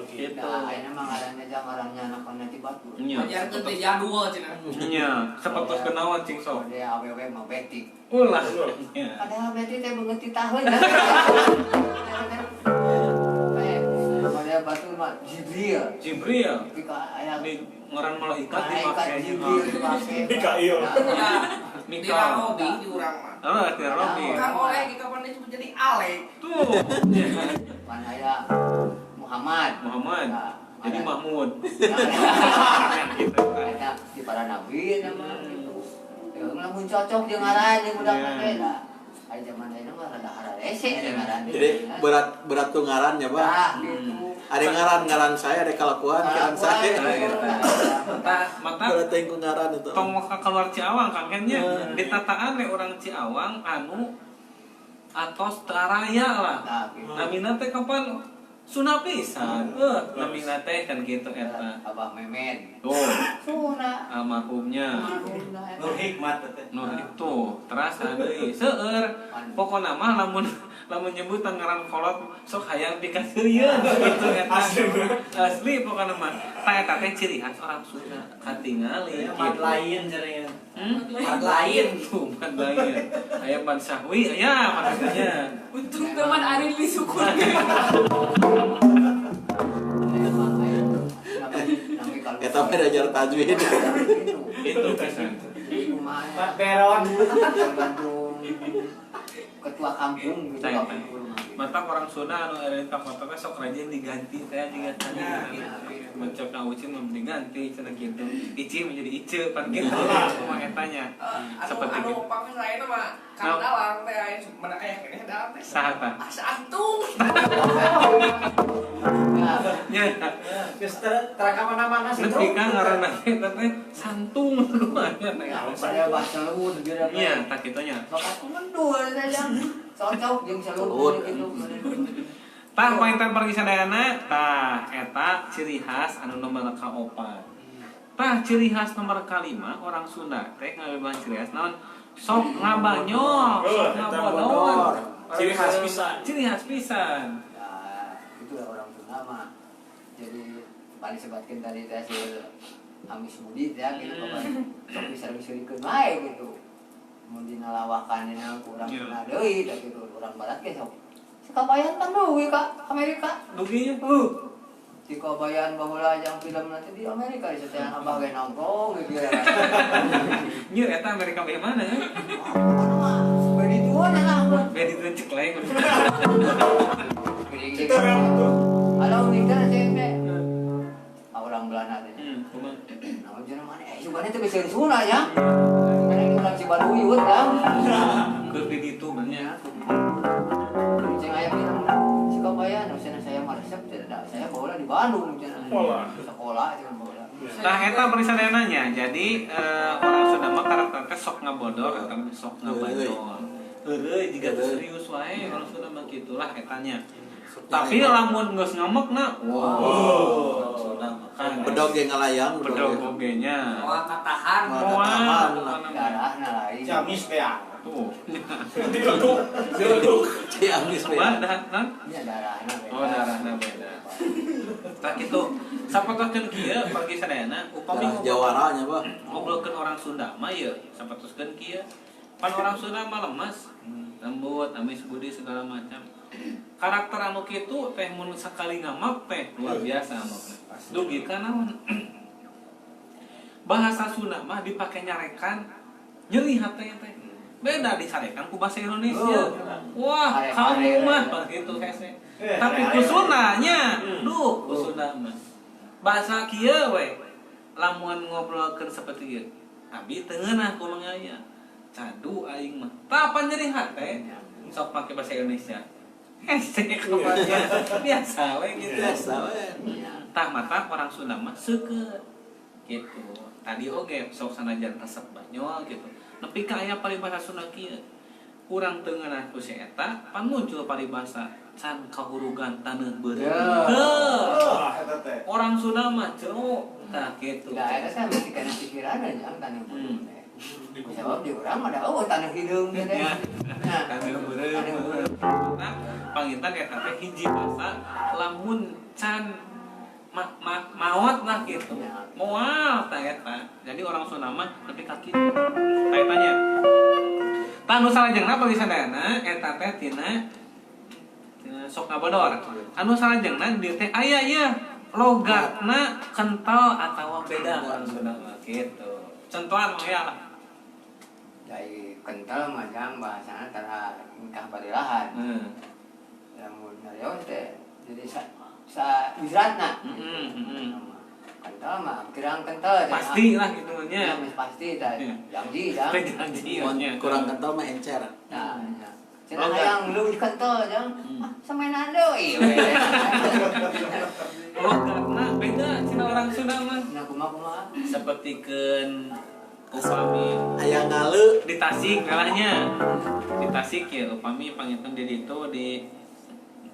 S5: Gitu.
S4: Nah, ayeuna mah ngaranna jang ngaranna anak-anak ti batur.
S5: Nya.
S6: Ajarkeun teh jadul cenah.
S5: Nya, sapertos kenaon cing sok.
S4: Dia awewe mah Betty.
S5: Ulah. Nya.
S4: Padahal Betty teh beungeut ti tahun. Padahal batur mah Jibril.
S5: Jibril.
S4: Tapi ka aya
S5: Di ngaran malaikat
S4: malaikat
S5: dipake.
S4: Jibril dipake.
S3: Mikail.
S6: Di
S5: Mikael.
S6: Robi di urang mah.
S5: Oh, di Robi.
S6: Kang Oleh di kapan dia cuma jadi Alek.
S5: Tuh.
S4: Pan aya Muhammad.
S5: Muhammad.
S4: Nah,
S5: Jadi Mahmud.
S4: Gitu. Eta di para nabi nama gitu. Ya lamun cocok jeung ngaran jeung budak teh lah. Aya zaman ayeuna mah rada hararese ada ngaran.
S2: Jadi berat tuh ngaran ya, Pak.
S4: Tah gitu.
S2: Ada ngaran saya, ada kelakuan ngaran saya.
S5: Tah mata
S2: Berat teuing ku ngaran itu.
S5: tong maka keluar Ciawang Kang Ken nya. Ditataan we urang Ciawang anu atos teu araya lah.
S4: Nah, gitu.
S5: Namina teh kapan Sunda pisan. Namina teh kan gitu eta.
S4: Abah Memen.
S5: Tuh,
S4: Suna.
S5: almarhumnya.
S4: Almarhumna
S3: Nur Hikmat teh.
S5: Nur itu terasa deui seueur. Pokona mah lamun nyebut ngaran kolot sok hayang pikaseurieun gitu eta. Asli pokona mah. Tah eta teh ciri khas orang Sunda katingali
S3: Mat lain caranya.
S5: Mat lain tuh, mat lain. Aya ban sahwi aya maksudnya.
S1: Untung teman Ari li syukur.
S2: Eta mah diajar tajwid.
S5: Itu pisan.
S3: Mat Beron.
S4: Tergantung ketua kampung gitu.
S5: Mata orang Sunda anu ereun ka kota teh sok rajin diganti teh jiga tadi. Mencok ka ucing mah diganti cenah kitu. Ici menjadi ice pan kitu kumaha eta nya. Seperti
S6: anu pake saya mah Kang Dalang teh aya mana aya keneh dalang teh.
S5: Saha tah?
S6: Santung.
S5: Nya.
S3: Geus teraka mana-mana
S5: Nepi ka ngaranna teh teh santung kumaha nya.
S4: Pada bahasa leuwut gitu.
S5: Nya tah kitu nya.
S4: Bakat mendur saja. Cocok jeung salur gitu.
S5: Tah painten pergi sadayana tah eta ciri khas anu nomor kaopat. Tah ciri khas nomor kalima orang Sunda teh ngabeban ciri khas naon? Sok ngabanyol, sok ngabodor.
S3: Ciri khas pisan.
S5: Ciri khas pisan.
S4: Nah, itu lah orang Sunda mah. Jadi paling sebatkeun tadi teh hasil amis budi teh gitu pokoknya. Sok bisa diseurikeun wae gitu. Mun dina lawakan dina kurang Sunda deui da kitu urang barat ge sok. Sekabayan tan deui ka Amerika.
S5: Duginya
S4: Di kabayan baheula jang film nanti di Amerika di satean abah ge nongkrong gitu ya.
S5: Nya eta Amerika beuh mana ya?
S4: Bedi tuan lah.
S5: Bedi tuan cekleng.
S4: Kita Halo mikir ceng teh. Orang Belanda teh.
S5: Kumaha?
S4: Naon cenah maneh? Sugane teh bisa Sunda ya. Karena urang Cibaduyut kan.
S5: Keur di ditu mah nya.
S4: Ceng aya film Sikabayan, cenah saya mah resep tidak saya baheula di Bandung cenah. Sekolah cenah baheula.
S5: Tah eta perisadayana nya. Jadi orang Sunda mah karakter teh sok ngabodor eta sok ngabanyol. Heureuy jiga teu serius wae orang Sunda mah kitulah etanya. Tapi lamun geus ngamekna, wow. Sunda mah kan
S2: bedog ge ngalayang,
S5: bedog oge nya.
S6: Moal katahan,
S2: moal
S4: darahna lain.
S3: Ciamis teh.
S5: Tuh.
S3: Dileduk, dileduk.
S2: Ciamis teh.
S4: Nya darahna beda.
S5: Oh, darahna beda. Tah kitu. Sapatoskeun kieu pagi sadayana upami
S2: jawara nya, Pak.
S5: Ngobrolkeun orang Sunda mah ieu sapatoskeun kieu. Pan orang Sunda mah lemes, lembut, amis budi segala macam. Karakter anu kitu teh mun sakali ngamak teh luar biasa amakna. Dugi ka naon? Bahasa Sunda mah dipake nyarekan nyeri hate teh. Beda dicarekan ku bahasa Indonesia. Wah, kamu mah pan kitu hese. Tapi ku Sunda nya, duh ku Sunda mah. Bahasa kieu we. Lamun ngobrolkeun saperti ieu. Abi teu ngeunah kumaha aya. Cadu aing mah. Tah pan nyeri hate sok pake bahasa Indonesia. Hese kabarnya biasa we gitu.
S2: Biasa we.
S5: Tah mata orang Sunda mah seukeut gitu. Tadi oge sok sanajan resep banyol gitu. Nepi ka aya paribasa Sunda kieu. Urang teu ngeunah ku si eta pan muncul paribasa can kahurugan taneuh beureum. Heuh. Orang Sunda mah jero tah kitu.
S4: Nah, eta teh masih kana pikiran jang taneuh beureum teh. Sebab di urang mah da eueuh taneuh hideung teh. Nah,
S5: Taneuh beureum. Nah, panginten eta teh hiji basa lamun can maot lah gitu. Moal tah eta. Jadi orang Sunda mah nepi ka kitu. Tah eta nya. Tah nu salajengna palisadana eta teh tina sok ngabodor. Anu salajengna dieu teh aya ieu logatna kental atawa beda orang Sunda mah gitu. Contohan mah ya lah.
S4: Dari kental mah jang bahasana tara nikah barilahan. Lamun narios teh jadi sa wisratna. Kental mah kirang kental
S5: pasti lah gitu nya.
S4: Ya, pasti tah. Janji jang.
S5: Janji nya.
S2: Kurang kental mah encer.
S4: Nah, nya. Cenah hayang leuwih kental jang. Ah, samainan deui we.
S5: Logatna beda cenah orang Sunda mah.
S4: Nah, kumaha-kumaha?
S5: Sapertikeun upami
S2: aya ngale
S5: di Tasik ngalahnya. Di Tasik ya upami panginten di ditu di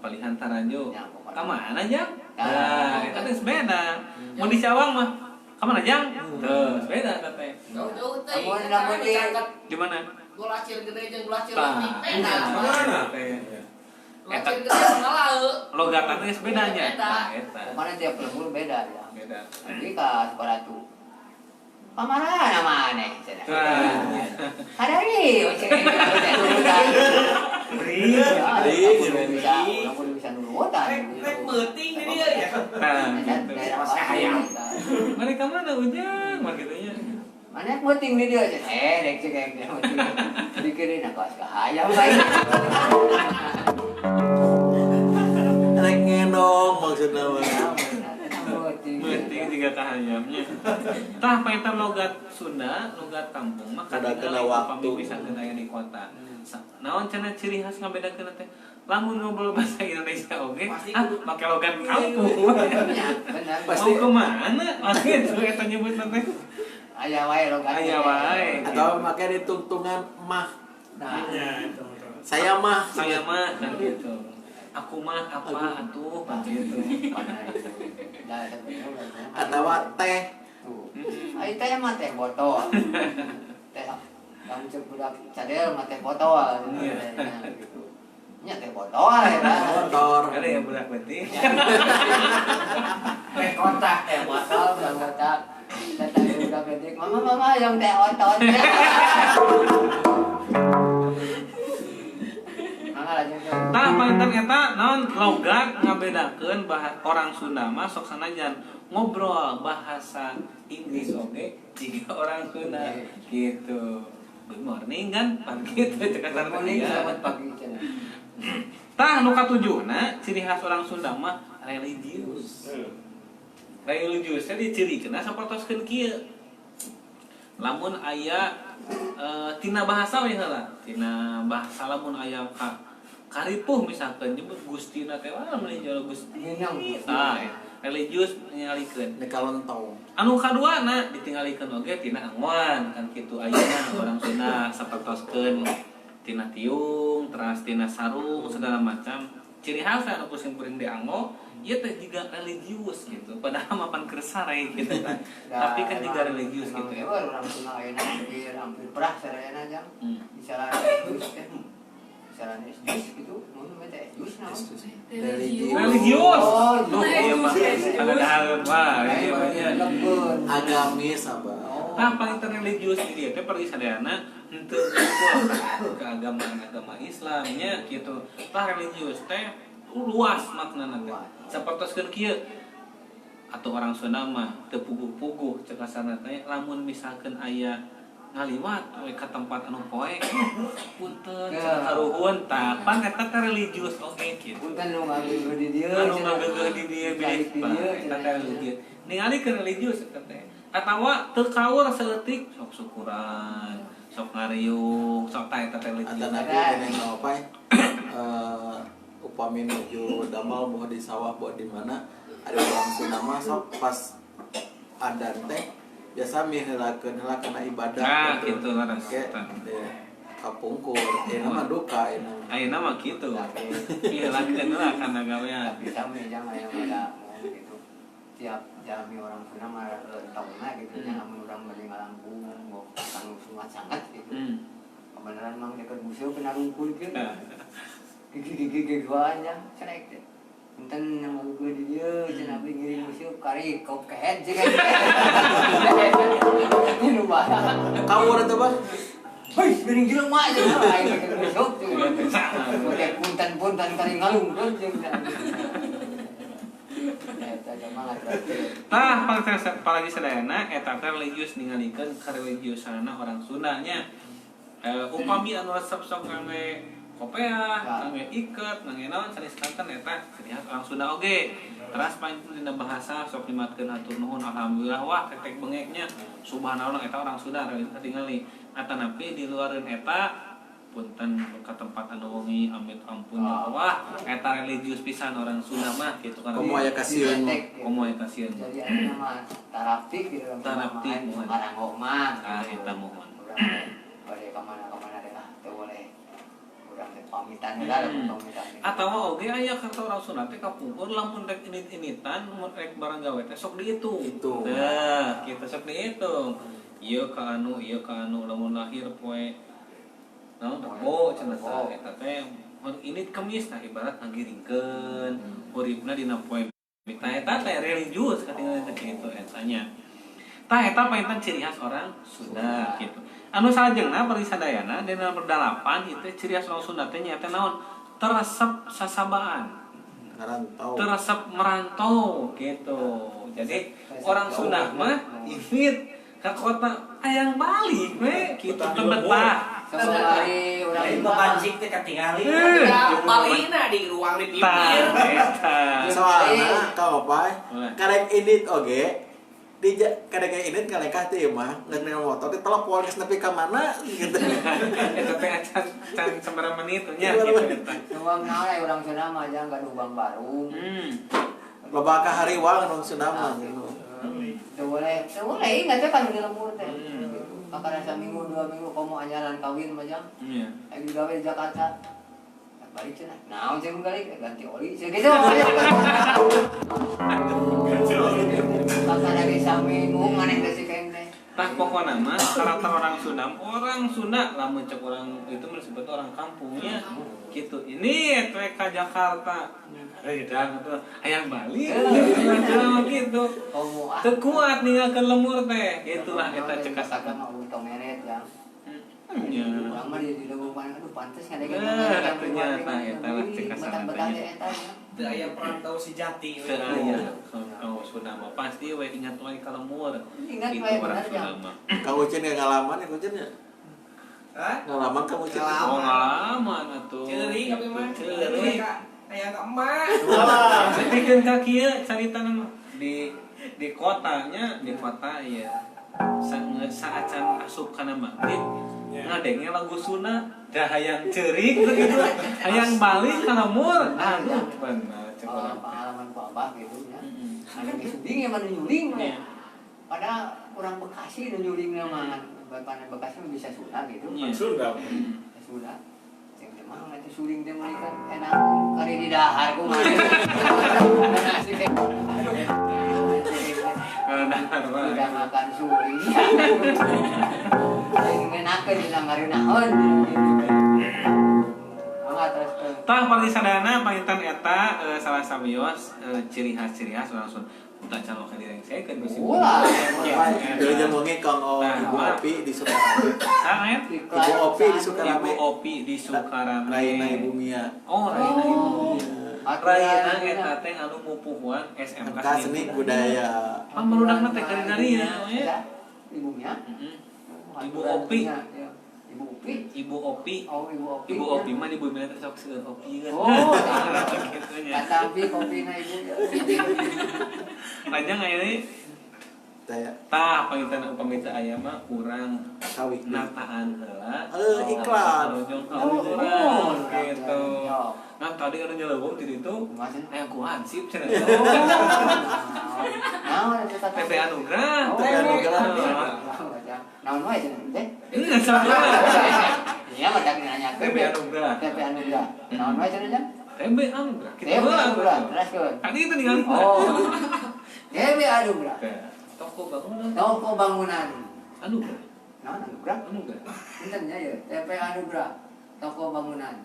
S5: Palihan Taraju. Ka mana jang? Nah, eta teh beda. Mun di Cawang mah ka mana jang? Tuh, beda eta teh.
S6: Jauh-jauh teh.
S4: Lamun
S5: di mana?
S6: Gulacir gede jeung gulacir leutik beda.
S5: Eta
S6: Gulacir gede ngalaeu.
S5: Logatna teh bedanya. Tah eta.
S4: Pokoknya tiap lembur beda ya.
S5: Beda.
S4: Tapi ka Sukaratu. Pamarana maneh cenah. Hadari cenah. Beri, bisa nurutan.
S3: Rek meuting di dieu ya.
S5: Nah, gitu. Mari ka mana ujang mah kitu nya.
S4: Mana meuting di dieu cenah. Rek cek yang meuting. Dikeun kaos ka hayam bae.
S2: Rek ngendong maksudna mah.
S5: Meuting juga kahayamnya. Tah panginten logat Sunda, logat kampung mah
S2: kadang waktu
S5: bisa kena di kota. Naon cenah ciri khas ngabedakeun teh? Lamun ngobrol bahasa Indonesia oge, ah make logat kampung.
S4: Bener.
S5: Pasti mau kemana? Maksud eta nyebut teh.
S4: Aya wae logat.
S5: Aya wae.
S2: Atau make ditungtungan mah.
S4: Nah,
S2: saya mah,
S5: saya mah kan gitu. Aku mah apa atuh kan gitu.
S2: Atau teh.
S4: Ai teh mah teh botol. Teh kamu cek budak cadel mah teh botol gitu. Nya teh botol ya.
S2: Motor.
S5: Ada yang budak penting.
S3: Teh kotak,
S4: teh botol, teh kotak. Datang budak penting, mama mama yang teh otot.
S5: Tah panginten eta naon logat ngabedakeun orang Sunda mah sok sanajan ngobrol bahasa Inggris oge jiga orang Sunda gitu. Good morning kan pan kitu cek kasar
S4: morning selamat pagi cenah.
S5: Tah nu katujuhna ciri khas orang Sunda mah religius. Religius teh dicirikeun sapertoskeun kieu. Lamun aya tina bahasa we heula, tina bahasa lamun aya ka karipuh misalkan nyebut Gustina teh wah meuni jolo Gusti. Tah, religius ningalikeun.
S2: Nekalontong.
S5: Anu kaduana ditinggalikeun oge tina angwan kan kitu ayeuna orang Sunda sapertoskeun tina tiung, teras tina sarung segala macam. Ciri khas anu kuring dianggo ieu teh juga religius gitu. Padahal mapan keur sare gitu kan. Tapi kan juga religius gitu ya.
S4: Orang Sunda ayeuna hampir perah sarayana jang. Misalnya religius teh. Misalnya jus gitu, mun teh jus naon?
S5: Religius. Tuh ieu mah ada dahareun mah ieu mah
S2: agamis apa.
S5: Tah paling religius di dieu teh pergi sadayana henteu ngumpul keagamaan agama Islam nya gitu. Tah religius teh luas maknana teh. Sapertoskeun kieu atau orang Sunda mah teu puguh-puguh cek kasarna teh lamun misalkeun aya ngaliwat we ka tempat anu poek punten cenah karuhun tah pan eta teh religius oge kitu.
S4: Punten nu ngageugeuh di dieu.
S5: Anu ngageugeuh di dieu bilih eta teh religius. Ningali ke religius eta teh. Atawa teu kaur saeutik sok syukuran, sok ngariung, sok tah eta teh religius.
S2: Atanapi geuning opai upami nuju damal boh di sawah boh di mana ada orang Sunda mah sok pas adan teh biasa miheulakeun heula kana ibadah.
S5: Nah, kitu leres.
S2: Kapungkur, ayeuna mah duka ayeuna.
S5: Ayeuna mah kitu. Miheulakeun heula kana gawean.
S4: Tapi sami jang aya mah gitu. Tiap jalmi orang Sunda mah tauna gitu nya lamun urang bade ngalangkung kanu sungat sangat gitu. Kebenaran mang deket museum kena rungkul kieu. Gigi-gigi duaan nya cenah teh. Punten yang mau gue di dieu cenah abdi ngiring museum kari kop kehead jeung. Ini bah.
S2: Kawur eta bah.
S4: Hei, miring jelema cenah aing deket museum. Punten-punten kari ngalungkeun jeung.
S5: Tah palagi sadayana eta teh religius ningalikeun kareligiusanana orang Sunda nya. Upami anu resep sok ngangge kopeah, ngangge iket, ngangge naon sanes kanten eta ciri khas orang Sunda oge. Teras paling dina bahasa sok nimatkeun hatur nuhun alhamdulillah wah tetek bengeknya subhanallah eta orang Sunda katingali. Atanapi di luareun eta punten ke tempat anu wengi amit ampun wah eta religius pisan orang Sunda mah gitu kan.
S2: Komo aya kasieun.
S5: Komo aya kasieun.
S4: Jadi aya mah tarapti gitu.
S5: Tarapti mohon.
S4: Maranggo mah.
S5: Ah eta mohon.
S4: Bade ka mana-mana teh lah teu boleh. Urang teh pamitan heula pamitan.
S5: Atawa oge aya kata orang Sunda teh kapungkur lamun rek init-initan mun rek barang gawe teh sok dihitung. Nah, kita sok dihitung. Ieu ka anu, ieu ka anu lamun lahir poe naon rebo cenah eta teh init kemis nah ibarat ngagiringkeun uripna dina poe tah eta teh religius katingal teh kitu eta nya. Tah eta painten ciri khas orang Sunda gitu. Anu salajengna bari sadayana dina nomor 8 itu ciri khas orang Sunda teh nya teh naon? Teresep sasabaan.
S2: Ngarantau.
S5: Teresep merantau gitu. Jadi orang Sunda mah init ka kota hayang balik we kitu teu betah.
S4: Sehari urang
S3: lain pancik teh katingali. Palina di ruang di pipir.
S2: Soalna ka opai karek init oge di karek init ngalengkah teh ieu mah geus minum motor di telepon geus nepi ka mana gitu.
S5: Eta teh acan can sabaraha menit nya gitu eta.
S4: Ruang naon aya urang Sunda mah jang gaduh bank baru.
S2: Loba ka hariwang urang Sunda mah gitu.
S4: Teu boleh ingat teh kan di lembur teh. Kakara saminggu 2 minggu komo anyaran kawin mah jang.
S5: Iya.
S4: Aing gawe di Jakarta. Balik cenah. Naon cenah balik ganti oli cenah gitu. Kakara ge saminggu maneh teh si kaeng teh.
S5: Tah pokona mah karakter orang Sunda lamun cek orang itu disebut orang kampungnya gitu. Ini teh ka Jakarta. Redang atuh hayang balik gitu. Teu kuat ninggalkeun lemur teh. Itulah eta cek kasana
S4: mah untung meret jang.
S5: Nya.
S4: Urang mah di leuweung aduh pantes ngadegkeun.
S5: Tah eta lah cek kasana teh.
S3: Teu aya perantau sejati.
S5: Teu aya. Kang Sunda mah pasti we ingat wae ka lemur.
S4: Ingat wae bener jang.
S2: Kang Ucin ngalaman ya Ucin nya?
S3: Hah?
S2: Ngalaman Kang Ucin.
S5: Oh ngalaman atuh.
S3: Ceurik abi mah. Ceurik. Hayang ka emak.
S2: Wah,
S5: sedihkeun ka kieu caritana mah di kotanya, di kota ya. Saacan asup kana maghrib ngadenge lagu Sunda dah hayang ceurik gitu. Hayang balik ka lemur. Aduh, bener cek urang.
S4: Pengalaman ku abah gitu nya. Anu geus nyuling ya mah nyuling. Padahal urang Bekasi nu nyulingna mah. Bapana Bekasi mah bisa Sunda gitu.
S7: Sunda.
S4: Sunda. Mang itu suling teh meuli kan enak kari di dahar kumaha. Nasi teh.
S5: Dahar mah.
S4: Udah makan suling. Lain ngenakeun dina ngarenaon. Mangga terus.
S5: Tah paling sadayana panginten eta salah sawios ciri khas-ciri khas langsung tak calon ka direngsekeun ku si
S4: Ulah.
S2: Wilujeng wengi Kang Ibu Opi di Sukarame.
S5: Saha
S2: Ibu Opi di Sukarame.
S5: Ibu Opi di Sukarame.
S2: Raina Ibu Mia.
S5: Oh, Raina Ibu Mia. Raina eta teh anu mupuhuan SMK
S2: Seni Budaya.
S5: Pambarudakna teh kari-kari ya.
S4: Ibu Mia.
S5: Ibu Opi.
S4: Ibu Opi.
S5: Ibu Opi.
S4: Oh, Ibu Opi.
S5: Ibu Opi mah di bumi teh sok seueur opi kan.
S4: Oh,
S5: kitu nya.
S4: Katampi kopina ibu.
S5: Panjang aya deui. Tah panginten upami teu aya mah urang nataan heula.
S2: Iklan.
S5: Oh, gitu. Nah, tadi anu nyelewung di ditu. Aya ku hansip cenah.
S4: Naon eta teh?
S5: TP Anugrah.
S2: TP Anugrah.
S4: Naon wae cenah teh? Iya, mah tak nanyakeun.
S5: TP Anugrah.
S4: TP Anugrah. Naon wae cenah jang?
S5: TP Anugrah.
S4: TP Anugrah. Teraskeun.
S5: Tadi itu ningali.
S4: Oh. TB Anugrah.
S5: Toko bangunan.
S4: Toko bangunan.
S5: Anugrah.
S4: Naon Anugrah?
S5: Anugrah.
S4: Punten nya ieu, TP Anugrah. Toko bangunan.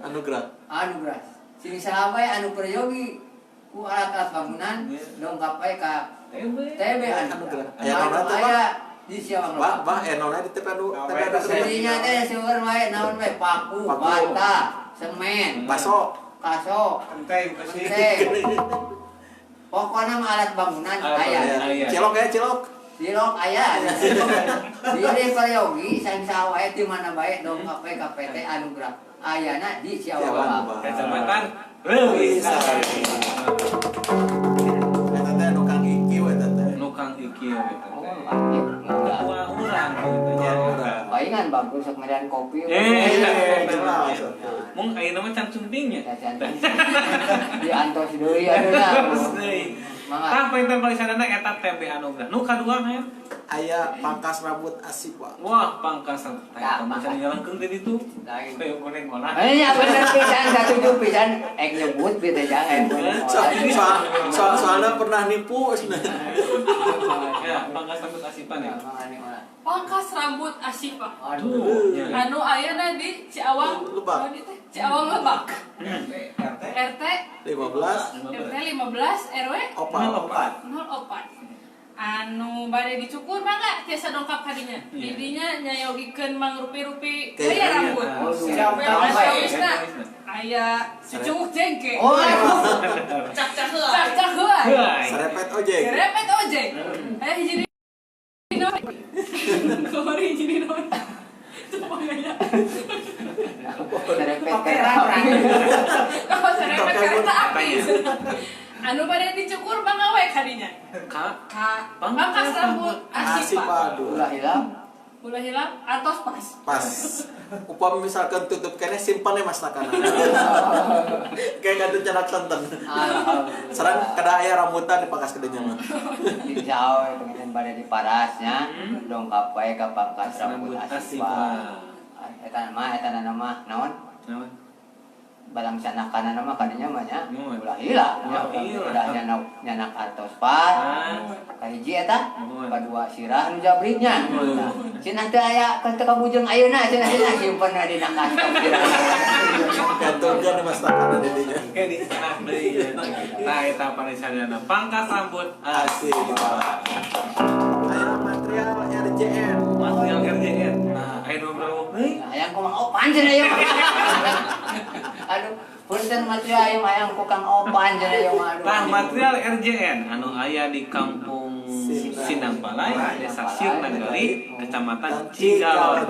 S2: Anugrah.
S4: Anugrah. Sing saha bae anu peryogi ku alat-alat bangunan dongkap bae ka TB Anugrah.
S2: Aya naon teh,
S4: Aya di Ciawang
S2: Bah, bah, naon di TP Anugrah.
S4: Jadinya teh seueur wae naon wae paku, bata, semen,
S2: baso,
S4: kaso,
S7: Enteng pasti.
S4: Pokoknya mah alat bangunan aya.
S2: Cilok ya, cilok.
S4: Cilok aya. Jadi peryogi sang saha wae di mana bae dongkap bae ka PT Anugrah. Ayana di Ciawang.
S5: Kecamatan Leuwisari.
S2: Eta teh nu Kang Ikieu eta teh.
S5: Nu Kang Ikieu eta teh.
S4: Oh,
S5: urang gitu nya.
S4: Palingan bagus sok merean kopi.
S2: Jelas.
S5: Mung ayeuna mah can sumpingnya.
S4: Di antos deui ayeuna.
S5: Mangga. Tah panginten parisadana eta TB Anugrah. Nu kadua aya
S2: aya pangkas rambut Asipa.
S5: Wah, pangkas rambut. Tah macam nyalangkeun teh ditu. Kayak goreng olah.
S4: Nya bener pisan katuju pisan ek nyebut bi teh jangan.
S2: Soalnya pernah nipu cenah.
S5: Ya, pangkas rambut Asipa nih.
S1: Pangkas rambut Asipa.
S5: Aduh.
S1: Anu ayeuna di Ciawang
S2: Lebak.
S1: Ciawang Lebak. RT
S2: 15
S1: RT 15 RW
S2: 04.
S1: 04. Anu bade dicukur mangga tiasa dongkap kadinya. Didinya nyayogikeun mangrupi-rupi gaya rambut. Aya aya cucuk jengke.
S4: Oh.
S1: Cak-cak heula. Cak-cak heula.
S2: Serepet ojek.
S1: Serepet ojek. Aya hiji dino. Kamari hiji dino. Coba gaya.
S4: Serepet kereta api.
S1: Serepet kereta api. Anu bade dicukur mangga we kadinya.
S5: Ka
S1: pangkas rambut Asipa.
S4: Ulah hilang.
S1: Ulah hilang atos pas.
S2: Pas. Upami misalkan tutup kene simpan ya mas nakana. Kayak kantun canak santan. Sareng kada aya rambutan dipangkas kedenya mah.
S4: Insya pengen bade di parasnya dongkap wae ka pangkas rambut Asipa. Eta mah eta mah naon?
S5: Naon?
S4: Barang canakana mah kadinya mah nya ulah hilang. Udah nyanak artos pas. Kahiji eta, kadua sirah nu jabriknya. Cenah teu aya teu kabujeng ayeuna cenah cenah simpen we dina kantong sirah.
S2: Kantongkeun mas takana di dinya.
S5: Ke di sanak deui. Tah eta parisadana pangkas rambut
S2: Asipa. Aya material RJN.
S5: Material RJN. Nah, aya nu berapa deui?
S4: Hayang kumaha opan cenah ieu. Aduh, punten material ieu hayang ku Kang Opan cenah ieu mah aduh.
S5: Tah material RJN anu aya di Kampung Sindangpalay, Desa Sirnagalih, Kecamatan Cigalor.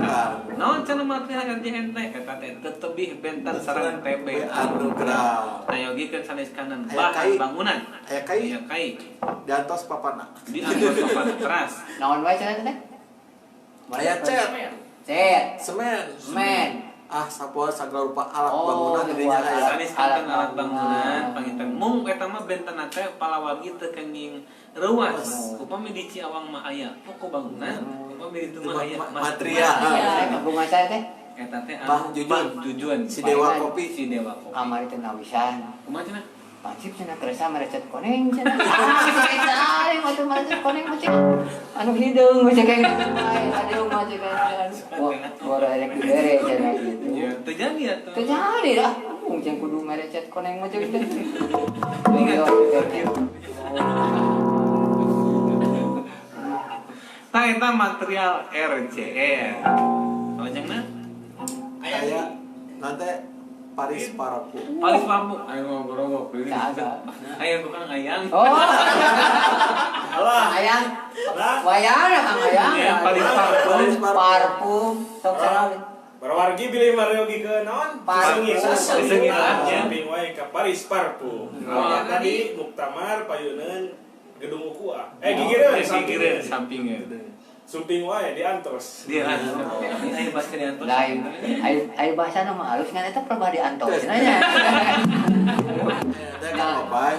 S5: Naon cenah material RJN teh? Eta teh tetebih benten sareng TB
S2: Anugrah.
S5: Nayogikeun sanes kanan bahan bangunan.
S2: Aya kai.
S5: Aya kai.
S2: Diantos papana.
S5: Diantos papana teras.
S4: Naon wae cenah teh?
S2: Aya cet.
S4: Cet.
S2: Semen.
S4: Semen.
S2: Ah, sapoa sagala rupa alat bangunan didinya aya.
S5: Sanes kanten alat bangunan panginten mung eta mah benten teh palawargi teu kenging reuas. Upami di Ciawang mah aya pokok bangunan, upami di ditu mah aya
S2: material.
S4: Bunga saya teh
S5: eta teh
S2: Bah Jujun. Si Dewa Kopi,
S5: si Dewa Kopi.
S4: Kamari teh nawisan.
S5: Kumaha cenah?
S4: Wajib cenah kerasa merecet koneng cenah. Ah, aing mah merecet koneng mah cenah. Anu hideung mah cenah kayak aduh mah cenah. Wah, rek dibere cenah gitu.
S5: Ya, teu jadi atuh.
S4: Teu jadi dah. Mung cenah kudu merecet koneng mah cenah.
S5: Tah eta material RJN. Lajengna
S2: aya nanti Paris Parapu.
S5: Paris Parapu. Ayo ngobrol. Ayo bukan ayang.
S4: Oh. Alah. Ayang. Wayang Kang ayang.
S5: Paris Parfum.
S4: Parfum. Sok sareng.
S7: Wargi bilih maryogi ke naon?
S5: Parfum.
S7: Sumping wae ka Paris Parfum. Tadi Muktamar payuneun Gedung Ukua. Gigireun
S5: sampingnya.
S7: Sumping wae diantos.
S5: Diantos. Ini aya bahasa diantos.
S4: Lain. Aya bahasana mah halus ngan eta perbah diantos nya.
S2: Eta Kang Opai.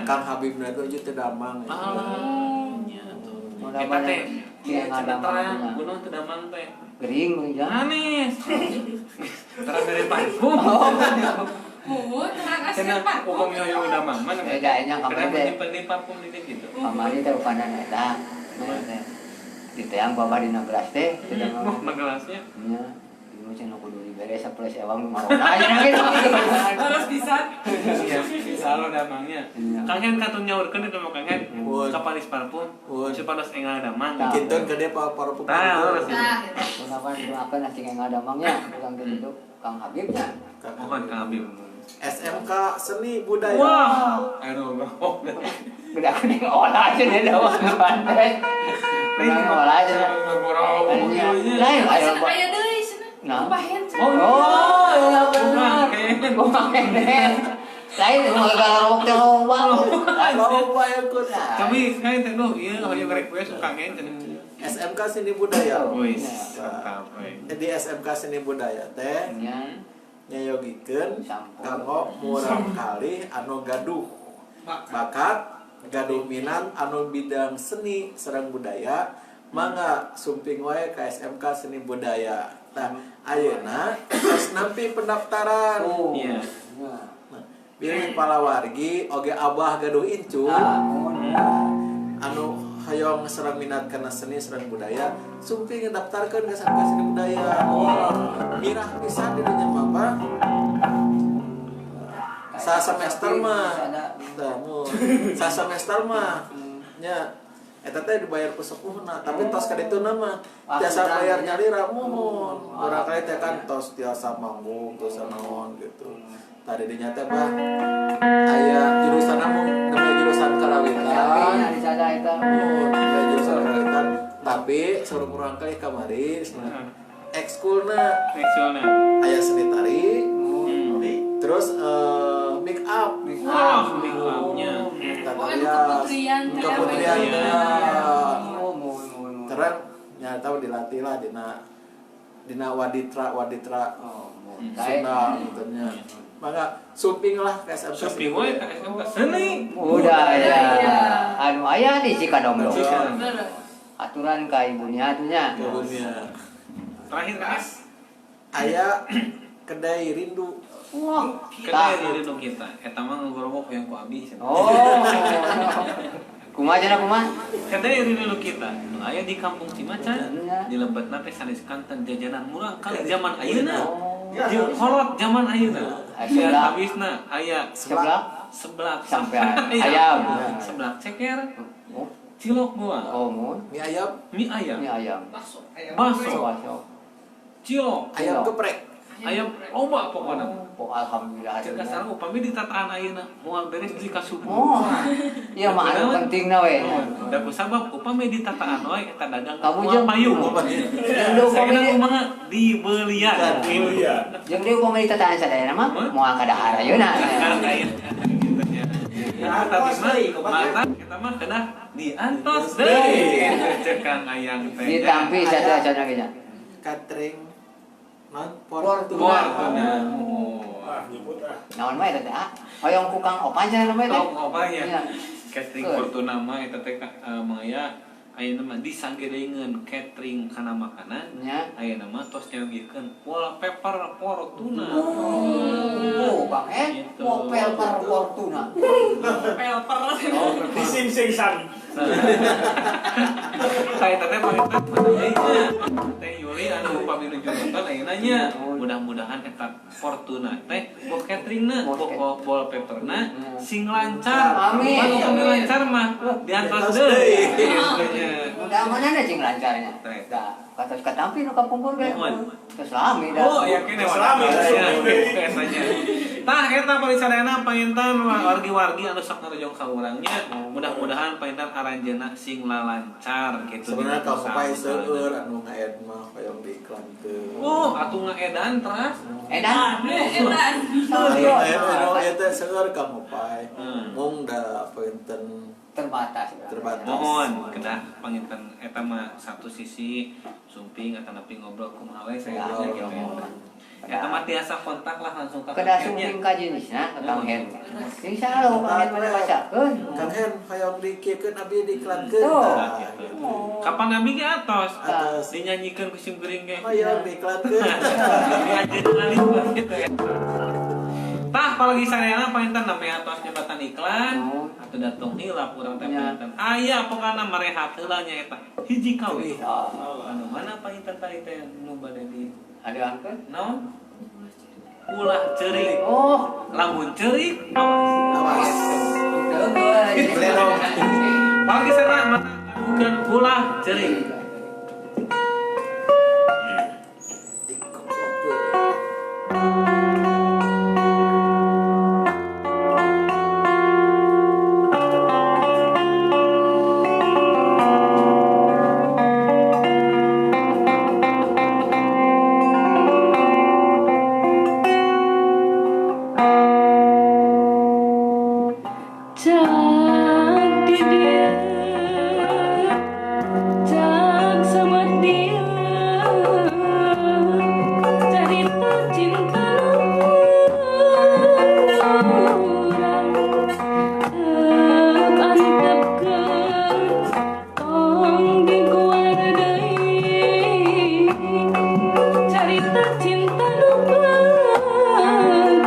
S2: Kang Habib na teh teu damang.
S5: Ah, nya tuh. Eta teh cenah terang, gunung teu damang teh.
S4: Gering mun
S5: jangan. Anis. Terang dari parfum.
S1: Muhun terang asli
S5: Cenah
S1: parfum.
S5: upami hoyong damang mah
S4: Beda nya kamari teh.
S5: Nyimpen di parfum di gitu.
S4: Kamari teh upanan eta. Diteang bawa dina gelas teh,
S5: Wah, na gelasnya.
S4: Nya, ieu cenah kudu diberes sapeles ewang marona cenah gitu.
S1: Harus bisa.
S5: Iya, selalu damangnya. Kang Hen katun nyaurkeun itu mah Kang Hen. Ka Paris parfum, supados enggal damang.
S2: Kintun ke dia parfum.
S5: Tah, harus.
S1: Nah,
S4: Kenapa doakeun asing enggal damangnya, urang gitu Kang Habib nya.
S5: Mohon Kang Habib.
S2: SMK Seni Budaya.
S5: Wah, aduh,
S4: gede kuning olah aja nih dawang pantai. Kuning olah aja. Lain, ayo.
S1: Ayo deui cenah. Kumaha
S4: Oh, ya benar. Kumaha. Lain gara-gara teh loba.
S2: Loba ya kun.
S5: Tapi kain teh nu ieu hoyong request Kang Hen cenah.
S2: SMK Seni Budaya.
S5: Wis, mantap we.
S2: Di SMK Seni Budaya teh nyayogikeun kanggo murang kali anu gaduh bakat, gaduh minat anu bidang seni sareng budaya, mangga sumping wae ka SMK Seni Budaya. Nah, ayeuna tos nampi pendaftaran.
S5: Iya.
S2: Nah, bilih palawargi oge abah gaduh incu. Anu hoyong sareng minat kana seni sareng budaya, sumping daftarkeun ka SMK Seni Budaya. Mirah pisan di dinya mah, Pak. Sa semester mah. Tah, sa semester mah nya eta teh dibayar ku sepuhna, tapi tos ka dituna mah tiasa bayar nyalira muhun. Urang kali teh kan tos tiasa manggung, tos naon gitu. Tadi dinya teh bah aya jurusan mung namanya jurusan karawitan. Muhun, jurusan karawitan, tapi saurang urang kali kamari ekskulna. Aya seni tari. Terus make up.
S5: Wah, make upnya.
S1: Oh, keputrian.
S2: Keputrian. Terus nyata dilatih lah dina waditra. Sunda gitu nya. Mangga suping lah ke SMK.
S5: Suping we ke SMK Seni
S4: Budaya. Anu aya di Cikadongdong. Aturan ka ibunya atunya.
S2: Ibunya.
S5: Terakhir Kak.
S2: Aya kedai rindu.
S4: Wah,
S5: kedai rindu kita. Eta mah ngorowok yang ku abi.
S4: Oh. Kumaha cenah kumaha?
S5: Kedai rindu kita. Nu aya di Kampung Cimacan, di lebetna teh sanes kanten jajanan murah kali zaman ayeuna. Jeung kolot zaman ayeuna. Aya habisna aya seblak
S4: sampai ayam.
S5: Seblak ceker. Cilok gua.
S4: Oh, mun.
S2: Mie ayam.
S5: Mie ayam.
S4: Mie ayam.
S6: Bakso.
S5: Bakso. Cilok.
S2: Ayam geprek.
S5: Ayam loba pokona.
S4: Oh, alhamdulillah.
S5: Cek sareng upami ditataan ayeuna moal beres di ka subuh.
S4: Oh. Ieu mah anu pentingna we.
S5: Da kusabab upami ditataan wae eta dagang
S4: moal
S5: payu.
S4: Jeung deui upami
S5: kumaha dibelian.
S4: Jeung deui upami ditataan sadayana mah moal kadahar ayeuna.
S5: Tapi mah mata eta mah kedah diantos deui. Cek Kang Ayang teh.
S4: Ditampi sadayana ge nya.
S2: Catering non Fortuna.
S7: Ah, nyebut ah.
S4: Naon mah eta teh ah? Hoyong ku Kang Opan cenah mah teh.
S5: Kang Opan ya. Catering Fortuna mah eta teh maya ayeuna mah disanggedengeun catering kana makanan. Ayeuna mah tos nyayogikeun wallpaper Fortuna.
S4: Oh, Bang eh wallpaper Fortuna.
S1: Wallpaper.
S7: Dising-singsan.
S5: Saya teh panginten teh Yuli anu upami nuju nonton ayeuna nya mudah-mudahan eta Fortuna teh boh cateringna boh wallpaperna sing lancar.
S4: Amin.
S5: Upami lancar mah diantos deui.
S4: Mudah-mudahan sing lancarnya. Tah, katos katampi nu kapungkur ge. Terus lami dah.
S5: Oh, yakin ya.
S7: Lami.
S5: Tah eta parisadayana panginten wargi-wargi anu sok ngarojong ka urang nya. Mudah-mudahan panginten aranjeuna sing lalancar gitu.
S2: Sebenarnya ka Popeye seueur anu ngaed mah hoyong diiklankeun.
S5: Oh, atuh ngaedan teras.
S4: Edan.
S1: Edan.
S2: Anu eta seueur ka Popeye. Mung da panginten
S4: terbatas.
S2: Terbatas.
S5: Mohon kedah panginten eta mah satu sisi sumping atanapi ngobrol kumaha we saya gitu. Eta mah tiasa kontak lah langsung ka
S4: Kedah sumping ka jenisna ka Kang Hen. Sing saha Kang Hen mah bacakeun.
S2: Kang Hen hoyong dikieukeun abdi diiklankeun.
S5: Kapan abdi ge atos? Dinyanyikeun ku sim geuring ge.
S2: Hoyong diiklankeun.
S5: Diajeun alit gitu ya. Tah Tah apalagi sarena panginten namanya atos nyebatan iklan
S4: Oh.
S5: atau datang hilap urang teh
S4: Nya.
S5: panginten. Aya pokana marehat heula nya eta hiji kawih.
S4: Ah,
S5: Anu mana panginten tadi teh nu bade di
S4: ada angkeun?
S5: naon? Ulah ceurik.
S4: Oh,
S5: Lamun ceurik awas.
S2: Awas.
S4: teu
S2: Boleh dong.
S5: Pagi sana mata bukan ulah ceurik.
S1: Cak di dia, cak sama dia, cerita cinta urang antepkeun tong diguar deui, cerita cinta nu pegat,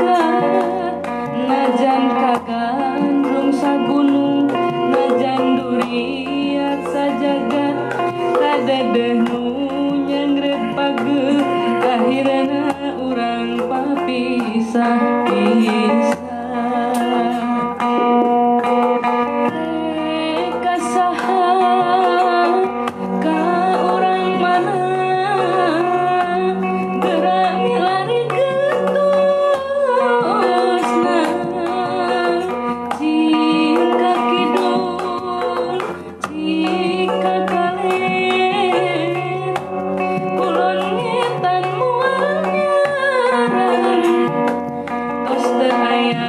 S1: najan kagandrung sagunung, najan duriat sajagat, kadadeh nu nyangrep pageuh, akhirna urang papisah-pisah. Rek ka saha, ka urang mana, geura milari getosna, cing ka kidul, cing ka kaler, kulon ngetan moal nyaran, tos teu aya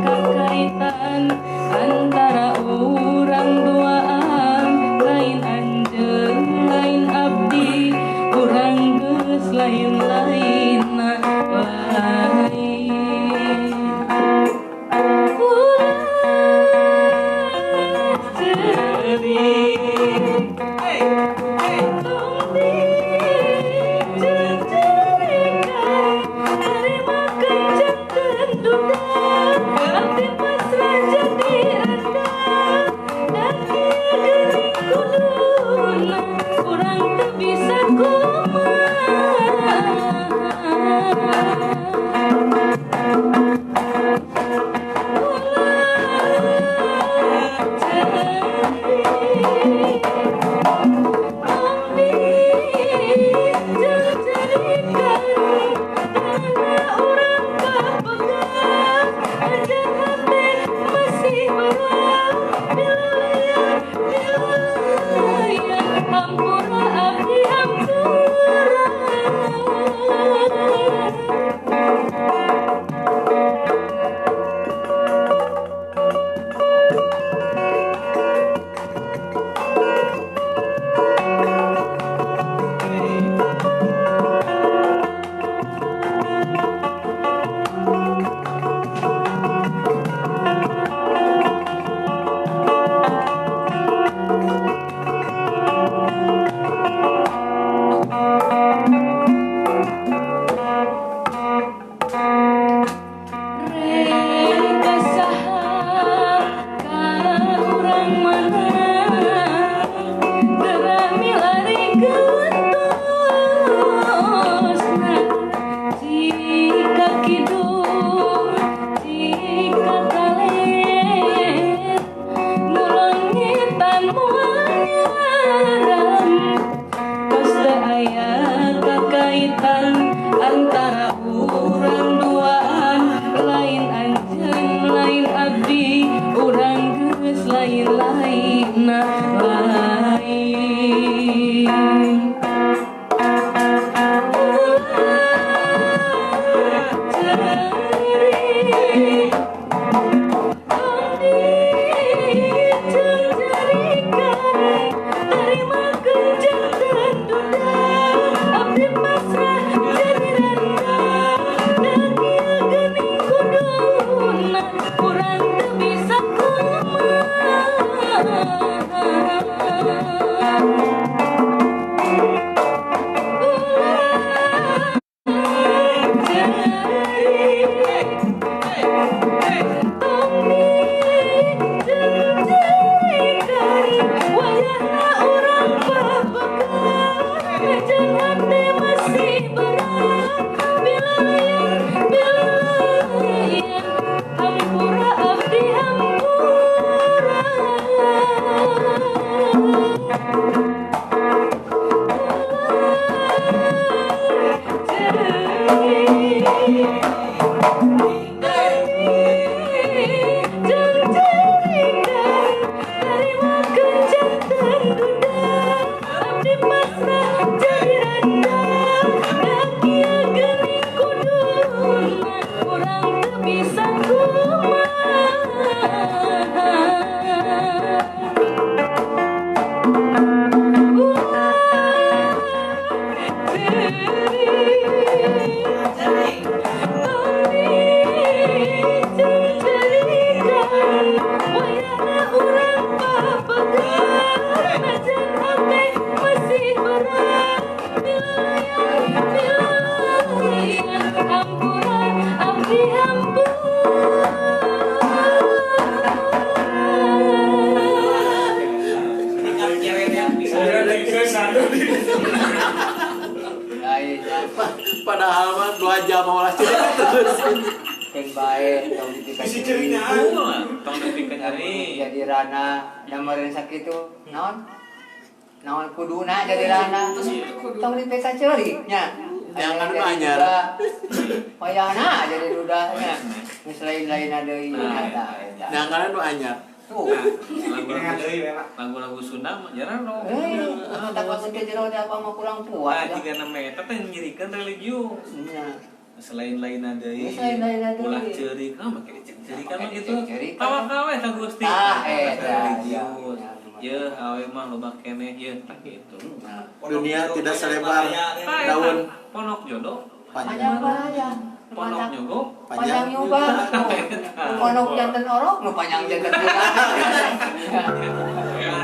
S1: kakaitan antara urang duaan, lain anjeun lain abdi, urang geus lain-lainna lain. Ulah ceurik, tong dicencerikan, tarima kencan duda, abdi pasrah jadi randa, dan kieu geuning kuduna, urang teu bisa kumaha. Ulah ceurik, tong dicencerikan, karena urang kapegang, ajar hate masih beruang, dilayan, dilayan, hampura abdi hampura. Rek ka saha, ka urang mana, geura milari getosna, cik ka kidul, cik ka kaler, ngulon ngetan moal nyaran, tos teu aya kakaitan antara urang duaan, lain anjeun lain abdi, urang geus lain-lainna lain. Ulah ceurik, tong dicencerikan, tarima kencan duda, abdi pasrah jadi randa, da kieu geuning kuduna, urang teu bisa kumaha.
S4: Keun bae tong dipika
S7: Bisi ceurina.
S5: Tong dipika nyeri.
S4: Jadi rana da meureun sakitu naon? Naon kuduna jadi rana. Tong dipika ceurik nya.
S2: Jangan anyar.
S4: Wayahna jadi dudahnya. Geus lain-lain deui eta.
S2: Jangan nu anyar.
S4: Tuh.
S5: Lagu-lagu Sunda mah jarang dong.
S4: Tak pasal ke jero teh apa mah kurang puas.
S5: Nah, jika nama eta teh nyirikeun religius.
S4: Nya.
S5: Selain lain deui. Ulah ceurik, ah make diceurik kan mah gitu. Tawakal we ka Gusti.
S4: Tah eta.
S5: Religius. Yeuh awe mah loba keneh yeuh tah kitu.
S2: Dunia tidak selebar daun
S5: ponok jodoh.
S4: Panjang bahaya.
S5: Ponok nyogo
S4: panjang nyoba. Ponok janten orok nu panjang janten budak.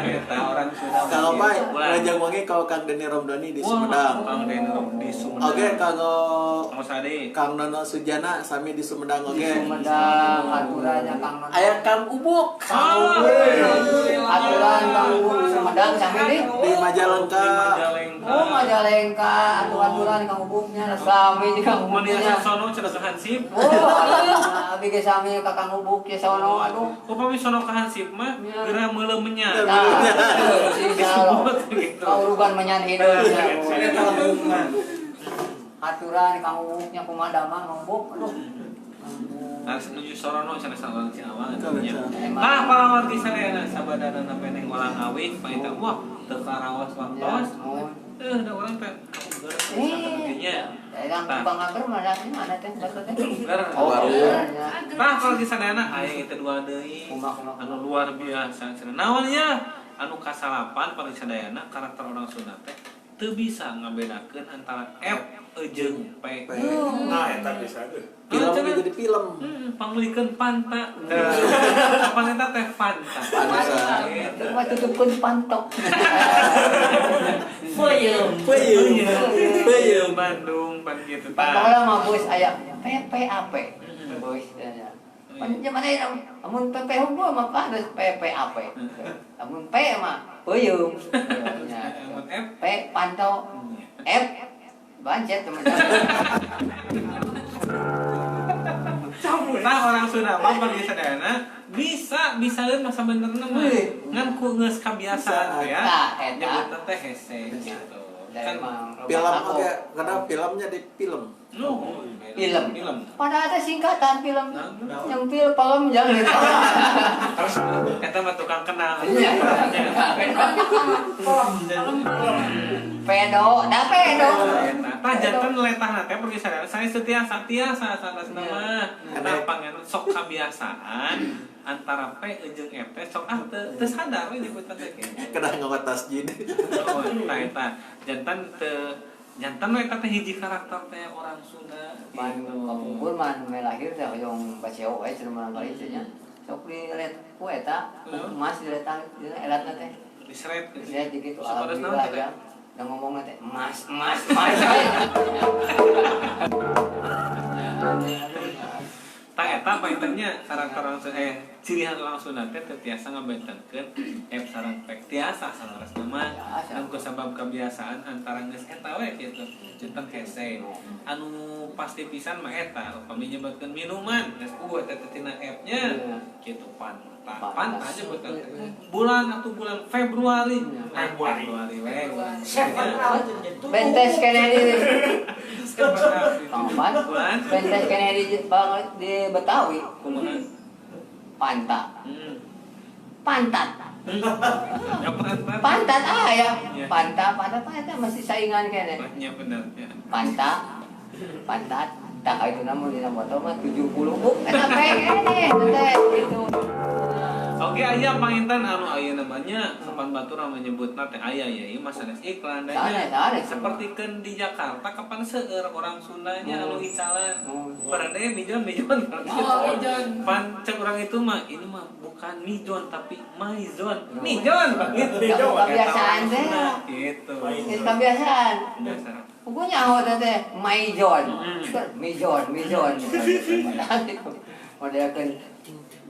S5: Eta orang Sunda.
S2: Kalau Pak Rajang Wangi kalau Kang Deni Romdoni di Sumedang.
S5: Kang Deni di Sumedang.
S2: Oke, kanggo
S5: Kang
S2: Kang Nono Sujana sami di Sumedang oge.
S4: Di Sumedang aturannya Kang Nono.
S2: Aya Kang Ubuk.
S4: Aturan Kang Ubuk di Sumedang sami
S2: di Majalengka.
S4: Oh, Majalengka aturan Kang Ubuknya sami jeung Kang Ubuknya.
S5: Sono cenah ka Hansip.
S4: Oh, abi ge sami ka Kang Ubuk ge sono aduh.
S5: Upami sono ka Hansip mah geura meuleum nya.
S4: Kaurugan menyan hideung. Aturan Kang Ubuknya kumaha damang Ubuk aduh.
S5: Harus menuju Sorono cenah saurang Ciawang eta nya. Tah palawargi sadayana sabadana peneng ulang awih panginten wah teu karaos waktos. Da urang teh nya.
S4: Daerah Bang Ager mana mana teh basa teh?
S5: Oh. Tah kalau sadayana aya itu dua deui. Anu luar biasa cenah. Naon nya? Anu kasalapan paling sadayana karakter orang Sunda teh teu bisa ngabedakeun antara F jeung P.
S7: Nah, eta bisa tuh.
S2: Film jadi film.
S5: Pangmeulikeun panta. Kapan eta teh panta.
S4: Itu mah tutupkeun pantok.
S3: Peuyeum.
S2: Peuyeum. Peuyeum
S5: Bandung pan kitu
S4: tah. Baheula mah beuis aya PPAP. Beuis nya. Pan zaman ayeuna amun PP unggul mah panas PPAP. Amun P mah peuyeum.
S5: Amun F
S4: P panto. F bancet teman-teman.
S5: Nah orang Sunda mah bagi sadayana bisa bisaeun mah sabenerna mah ngan ku geus kabiasaan teh ya. Nyebutna teh hese gitu. Kan
S2: film oge karena filmnya di film.
S5: No,
S4: film. Padahal ada singkatan film. Yang film jangan gitu.
S5: Eta mah tukang kenal.
S4: Pedo, da pedo.
S5: Tah janten letahna teh pergi sadayana saya setia satia sanesna mah. Nah pangeran sok kabiasaan antara P jeung F teh sok ah teu sadar we nyebutan teh kieu.
S2: Kedah ngomong tasjid.
S5: Oh, tah eta janten teu janten we eta teh hiji karakter teh orang Sunda.
S4: Man kapungkur man me lahir teh hoyong baceo we cenah barangkali teh nya. Sok dilet ku eta emas diletang elatna teh.
S5: Diseret
S4: diseret gitu alhamdulillah ya. Udah ngomongnya teh emas emas emas.
S5: Tah eta paintennya karakter orang Sunda ciri khas orang Sunda teh teu tiasa ngabetenkeun F sareng P tiasa saleresna mah anu kusabab kebiasaan antara geus eta we kitu janten hese anu pasti pisan mah eta upami nyebutkeun minuman geus eta teh tina F-nya kitu panta panta nyebutkeun bulan atau bulan Februari Februari we
S4: bentes keneh di bentes keneh di Betawi panta pantat pantat ah ya panta pantat pantat masih saingan kene
S5: ya benar ya
S4: panta pantat tak itu namun dina motor mah 70 eta pengen teh gitu.
S5: Oke aya panginten anu aya namanya kapan batur menyebutna teh aya ya ieu mah sanes iklan da sapertikeun di Jakarta kapan seueur orang Sundanya anu icalan berade mijon mijon.
S1: Oh, mijon.
S5: Pan cek urang itu mah ini mah bukan mijon tapi maizon. Mijon gitu.
S4: Kebiasaan teh.
S5: Gitu.
S4: Kebiasaan. Pokoknya aho teh maijon. Mijon, mijon. Modelkeun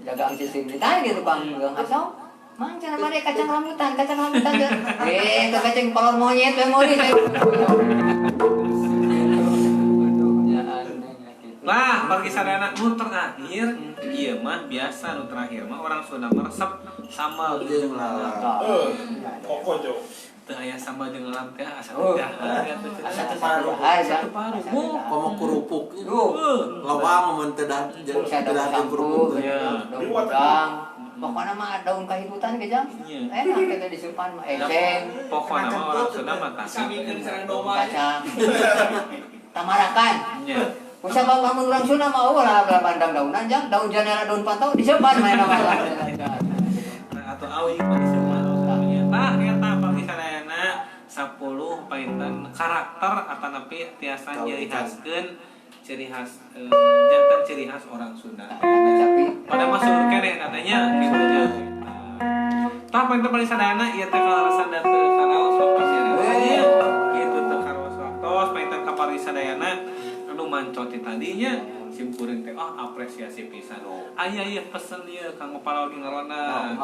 S4: dagang cicing ditanya gitu tukang dagang asal mang cenah bade kacang rambutan teh kacang kolor monyet we meuli teh.
S5: Lah Tah bagi sadayana nu terakhir ieu mah biasa nu terakhir mah orang Sunda mah resep sambal jeung lalap.
S7: Koko jo.
S5: Teu aya sambal jeung lalap teh asa teu dahar
S4: asa teu paruh.
S5: Asa teu paruh.
S2: Komo kerupuk. Loba mun teu dahar kerupuk.
S4: Udang. Pokoknya mah daun kahidutan ke jang. Enak kita disimpan mah eceng.
S5: Pokoknya mah orang Sunda mah
S6: samikeun sareng domba.
S4: Kacang. Tamarakan. Usah bapak mun urang Sunda mah ulah bandang daunan jang, daun janera daun pantau disimpan mah enak mah.
S5: Atau awi mah disimpan. Tah eta pamisadayana 10 painten karakter atanapi tiasa nyirihaskeun ciri khas jantan ciri khas orang Sunda. Pada masuk keneh katanya gitu nya. Tah painten pamisadayana ieu teh kalaresan da teu karaos waktos nya. Gitu teu karaos waktos painten ka pamisadayana anu mancot ti tadinya sim kuring teh oh apresiasi pisan. Aya ieu pesen ieu kanggo palawagi ngaronda.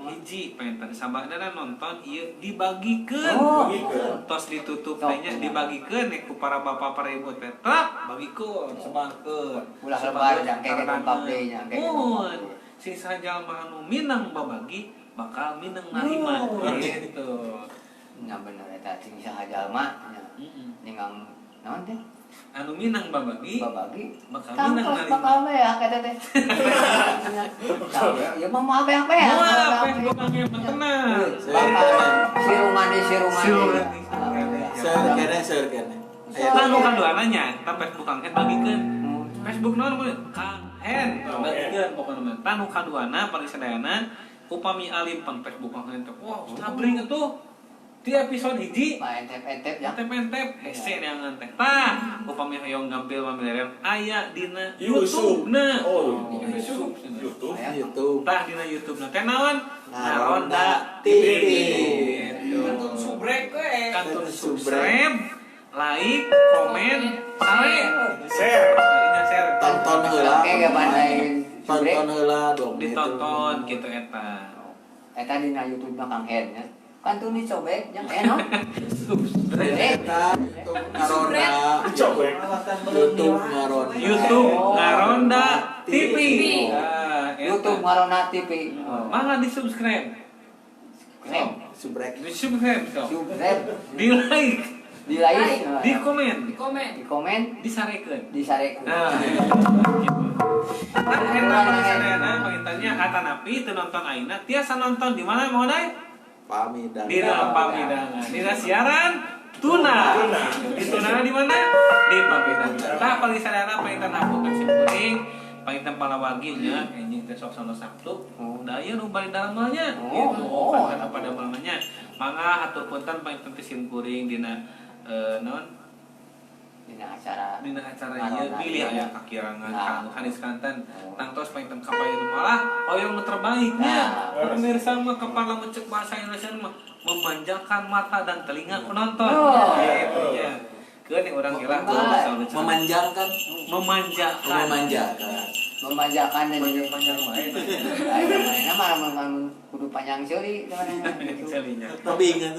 S5: Hiji painten sabadana nonton ieu dibagikeun. Tos ditutup teh nya dibagikeun ku para bapak para ibu teh. Tah bagikeun sebarkeun.
S4: Ulah lebar jangke ke publik nya.
S5: Mun sing sajalma anu minang babagi bakal minang narima gitu.
S4: Nya bener eta sing sajalma nya. Ningang naon teh?
S5: Anu minang babagi bakal minang narima.
S4: Bakal beak eta teh. Ya mah moal beak-beak.
S5: Moal Facebook age tenang.
S4: Sirumani sirumani.
S2: Seur keneh seur keneh.
S5: Tah nu kaduana nya eta Facebook Kang Hen bagikeun. Facebook naon Kang Hen bagikeun pokona mah. Tah nu kaduana parisadayana upami alim pan Facebook Kang Hen teh. Wah, sabring atuh. Di episode hiji
S4: entep-entep ya.
S5: Entep-entep hese neangan teh. Tah, upami hoyong gampil pamiliran aya dina YouTube-na.
S7: Oh,
S5: YouTube.
S2: YouTube.
S5: Tah dina YouTube-na teh naon? Ngaronda TV.
S6: Kantun subrek we.
S5: Kantun subscribe, like, komen, share. Share.
S2: Tonton heula.
S4: Oke, ge pandai.
S2: Tonton heula 2 menit.
S5: Ditonton kitu eta.
S4: Eta dina YouTube-na Kang Hen nya. Kantun dicobek jang enak.
S5: Subscribe.
S2: YouTube Ngaronda.
S7: Dicobek.
S2: YouTube Ngaronda.
S5: YouTube Ngaronda TV.
S4: YouTube Ngaronda TV.
S5: Mangga di-subscribe.
S2: Subrek.
S5: Di-subscribe.
S4: Subscribe.
S5: Di-like.
S4: Di-like.
S5: Di-komen.
S1: Di-komen.
S4: Di-komen.
S5: Disarekeun.
S4: Disarekeun.
S5: Nah, gitu. Nah, eta pamisadayana pangintannya atanapi teu nonton ayeuna tiasa nonton di mana mau dai?
S2: Pamidangan.
S5: Dina pamidangan. Dina siaran tuna. Di tuna di mana? Di pamidangan. Tah pamisadayana panginten hapunten sim kuring, panginten palawagi nya enjing teh sok sono Sabtu. Da ieu nu bari damelnya gitu. Kan apa damelnya. Mangga hatur punten panginten teh sim kuring dina naon?
S4: Dina acara.
S5: Dina acara ieu pilih aya kakirangan kanggo hanis kanten. Tangtos panginten kapayun malah hoyong nu terbaiknya. Pemirsa mah kepala mencek bahasa Indonesia mah memanjakan mata dan telinga penonton. Gitu nya. Keun urang gelah
S2: memanjangkan,
S5: memanjakan.
S2: Memanjakan.
S4: Memanjakan dan
S5: panjang wae.
S4: Ayo mah lamun kudu panjang seuri
S5: teman-teman.
S2: Tapi ingat.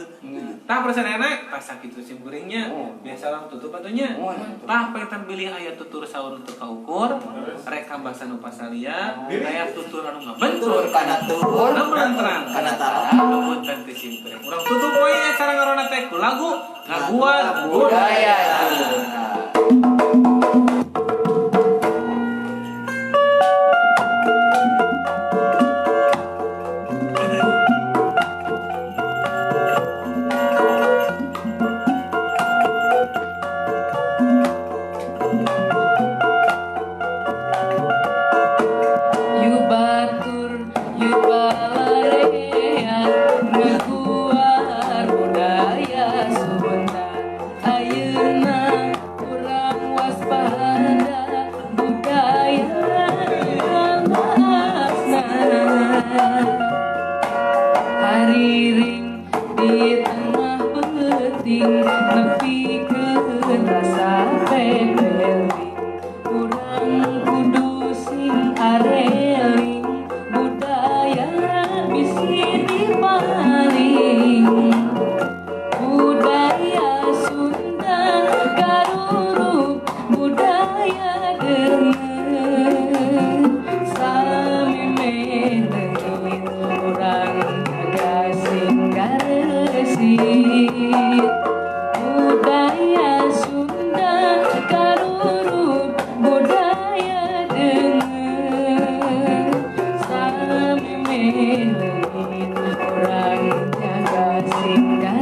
S5: Tah persenana pas sakitu sim kuringnya biasa orang tutup atunya. Tah pengen bilih aya tutur saur untuk kaukur, reka basa nu pasalia, aya tutur anu ngabentur
S4: kana tutur,
S5: terang
S2: kana tarang.
S5: Punten teh sim kuring. Urang tutup we acara ngaronda teh ku lagu Ngaguar
S4: Budaya.
S1: Nepikeun rasa pepeling urang kudu sing areling budaya. Maneh leungit, urang jaga sing.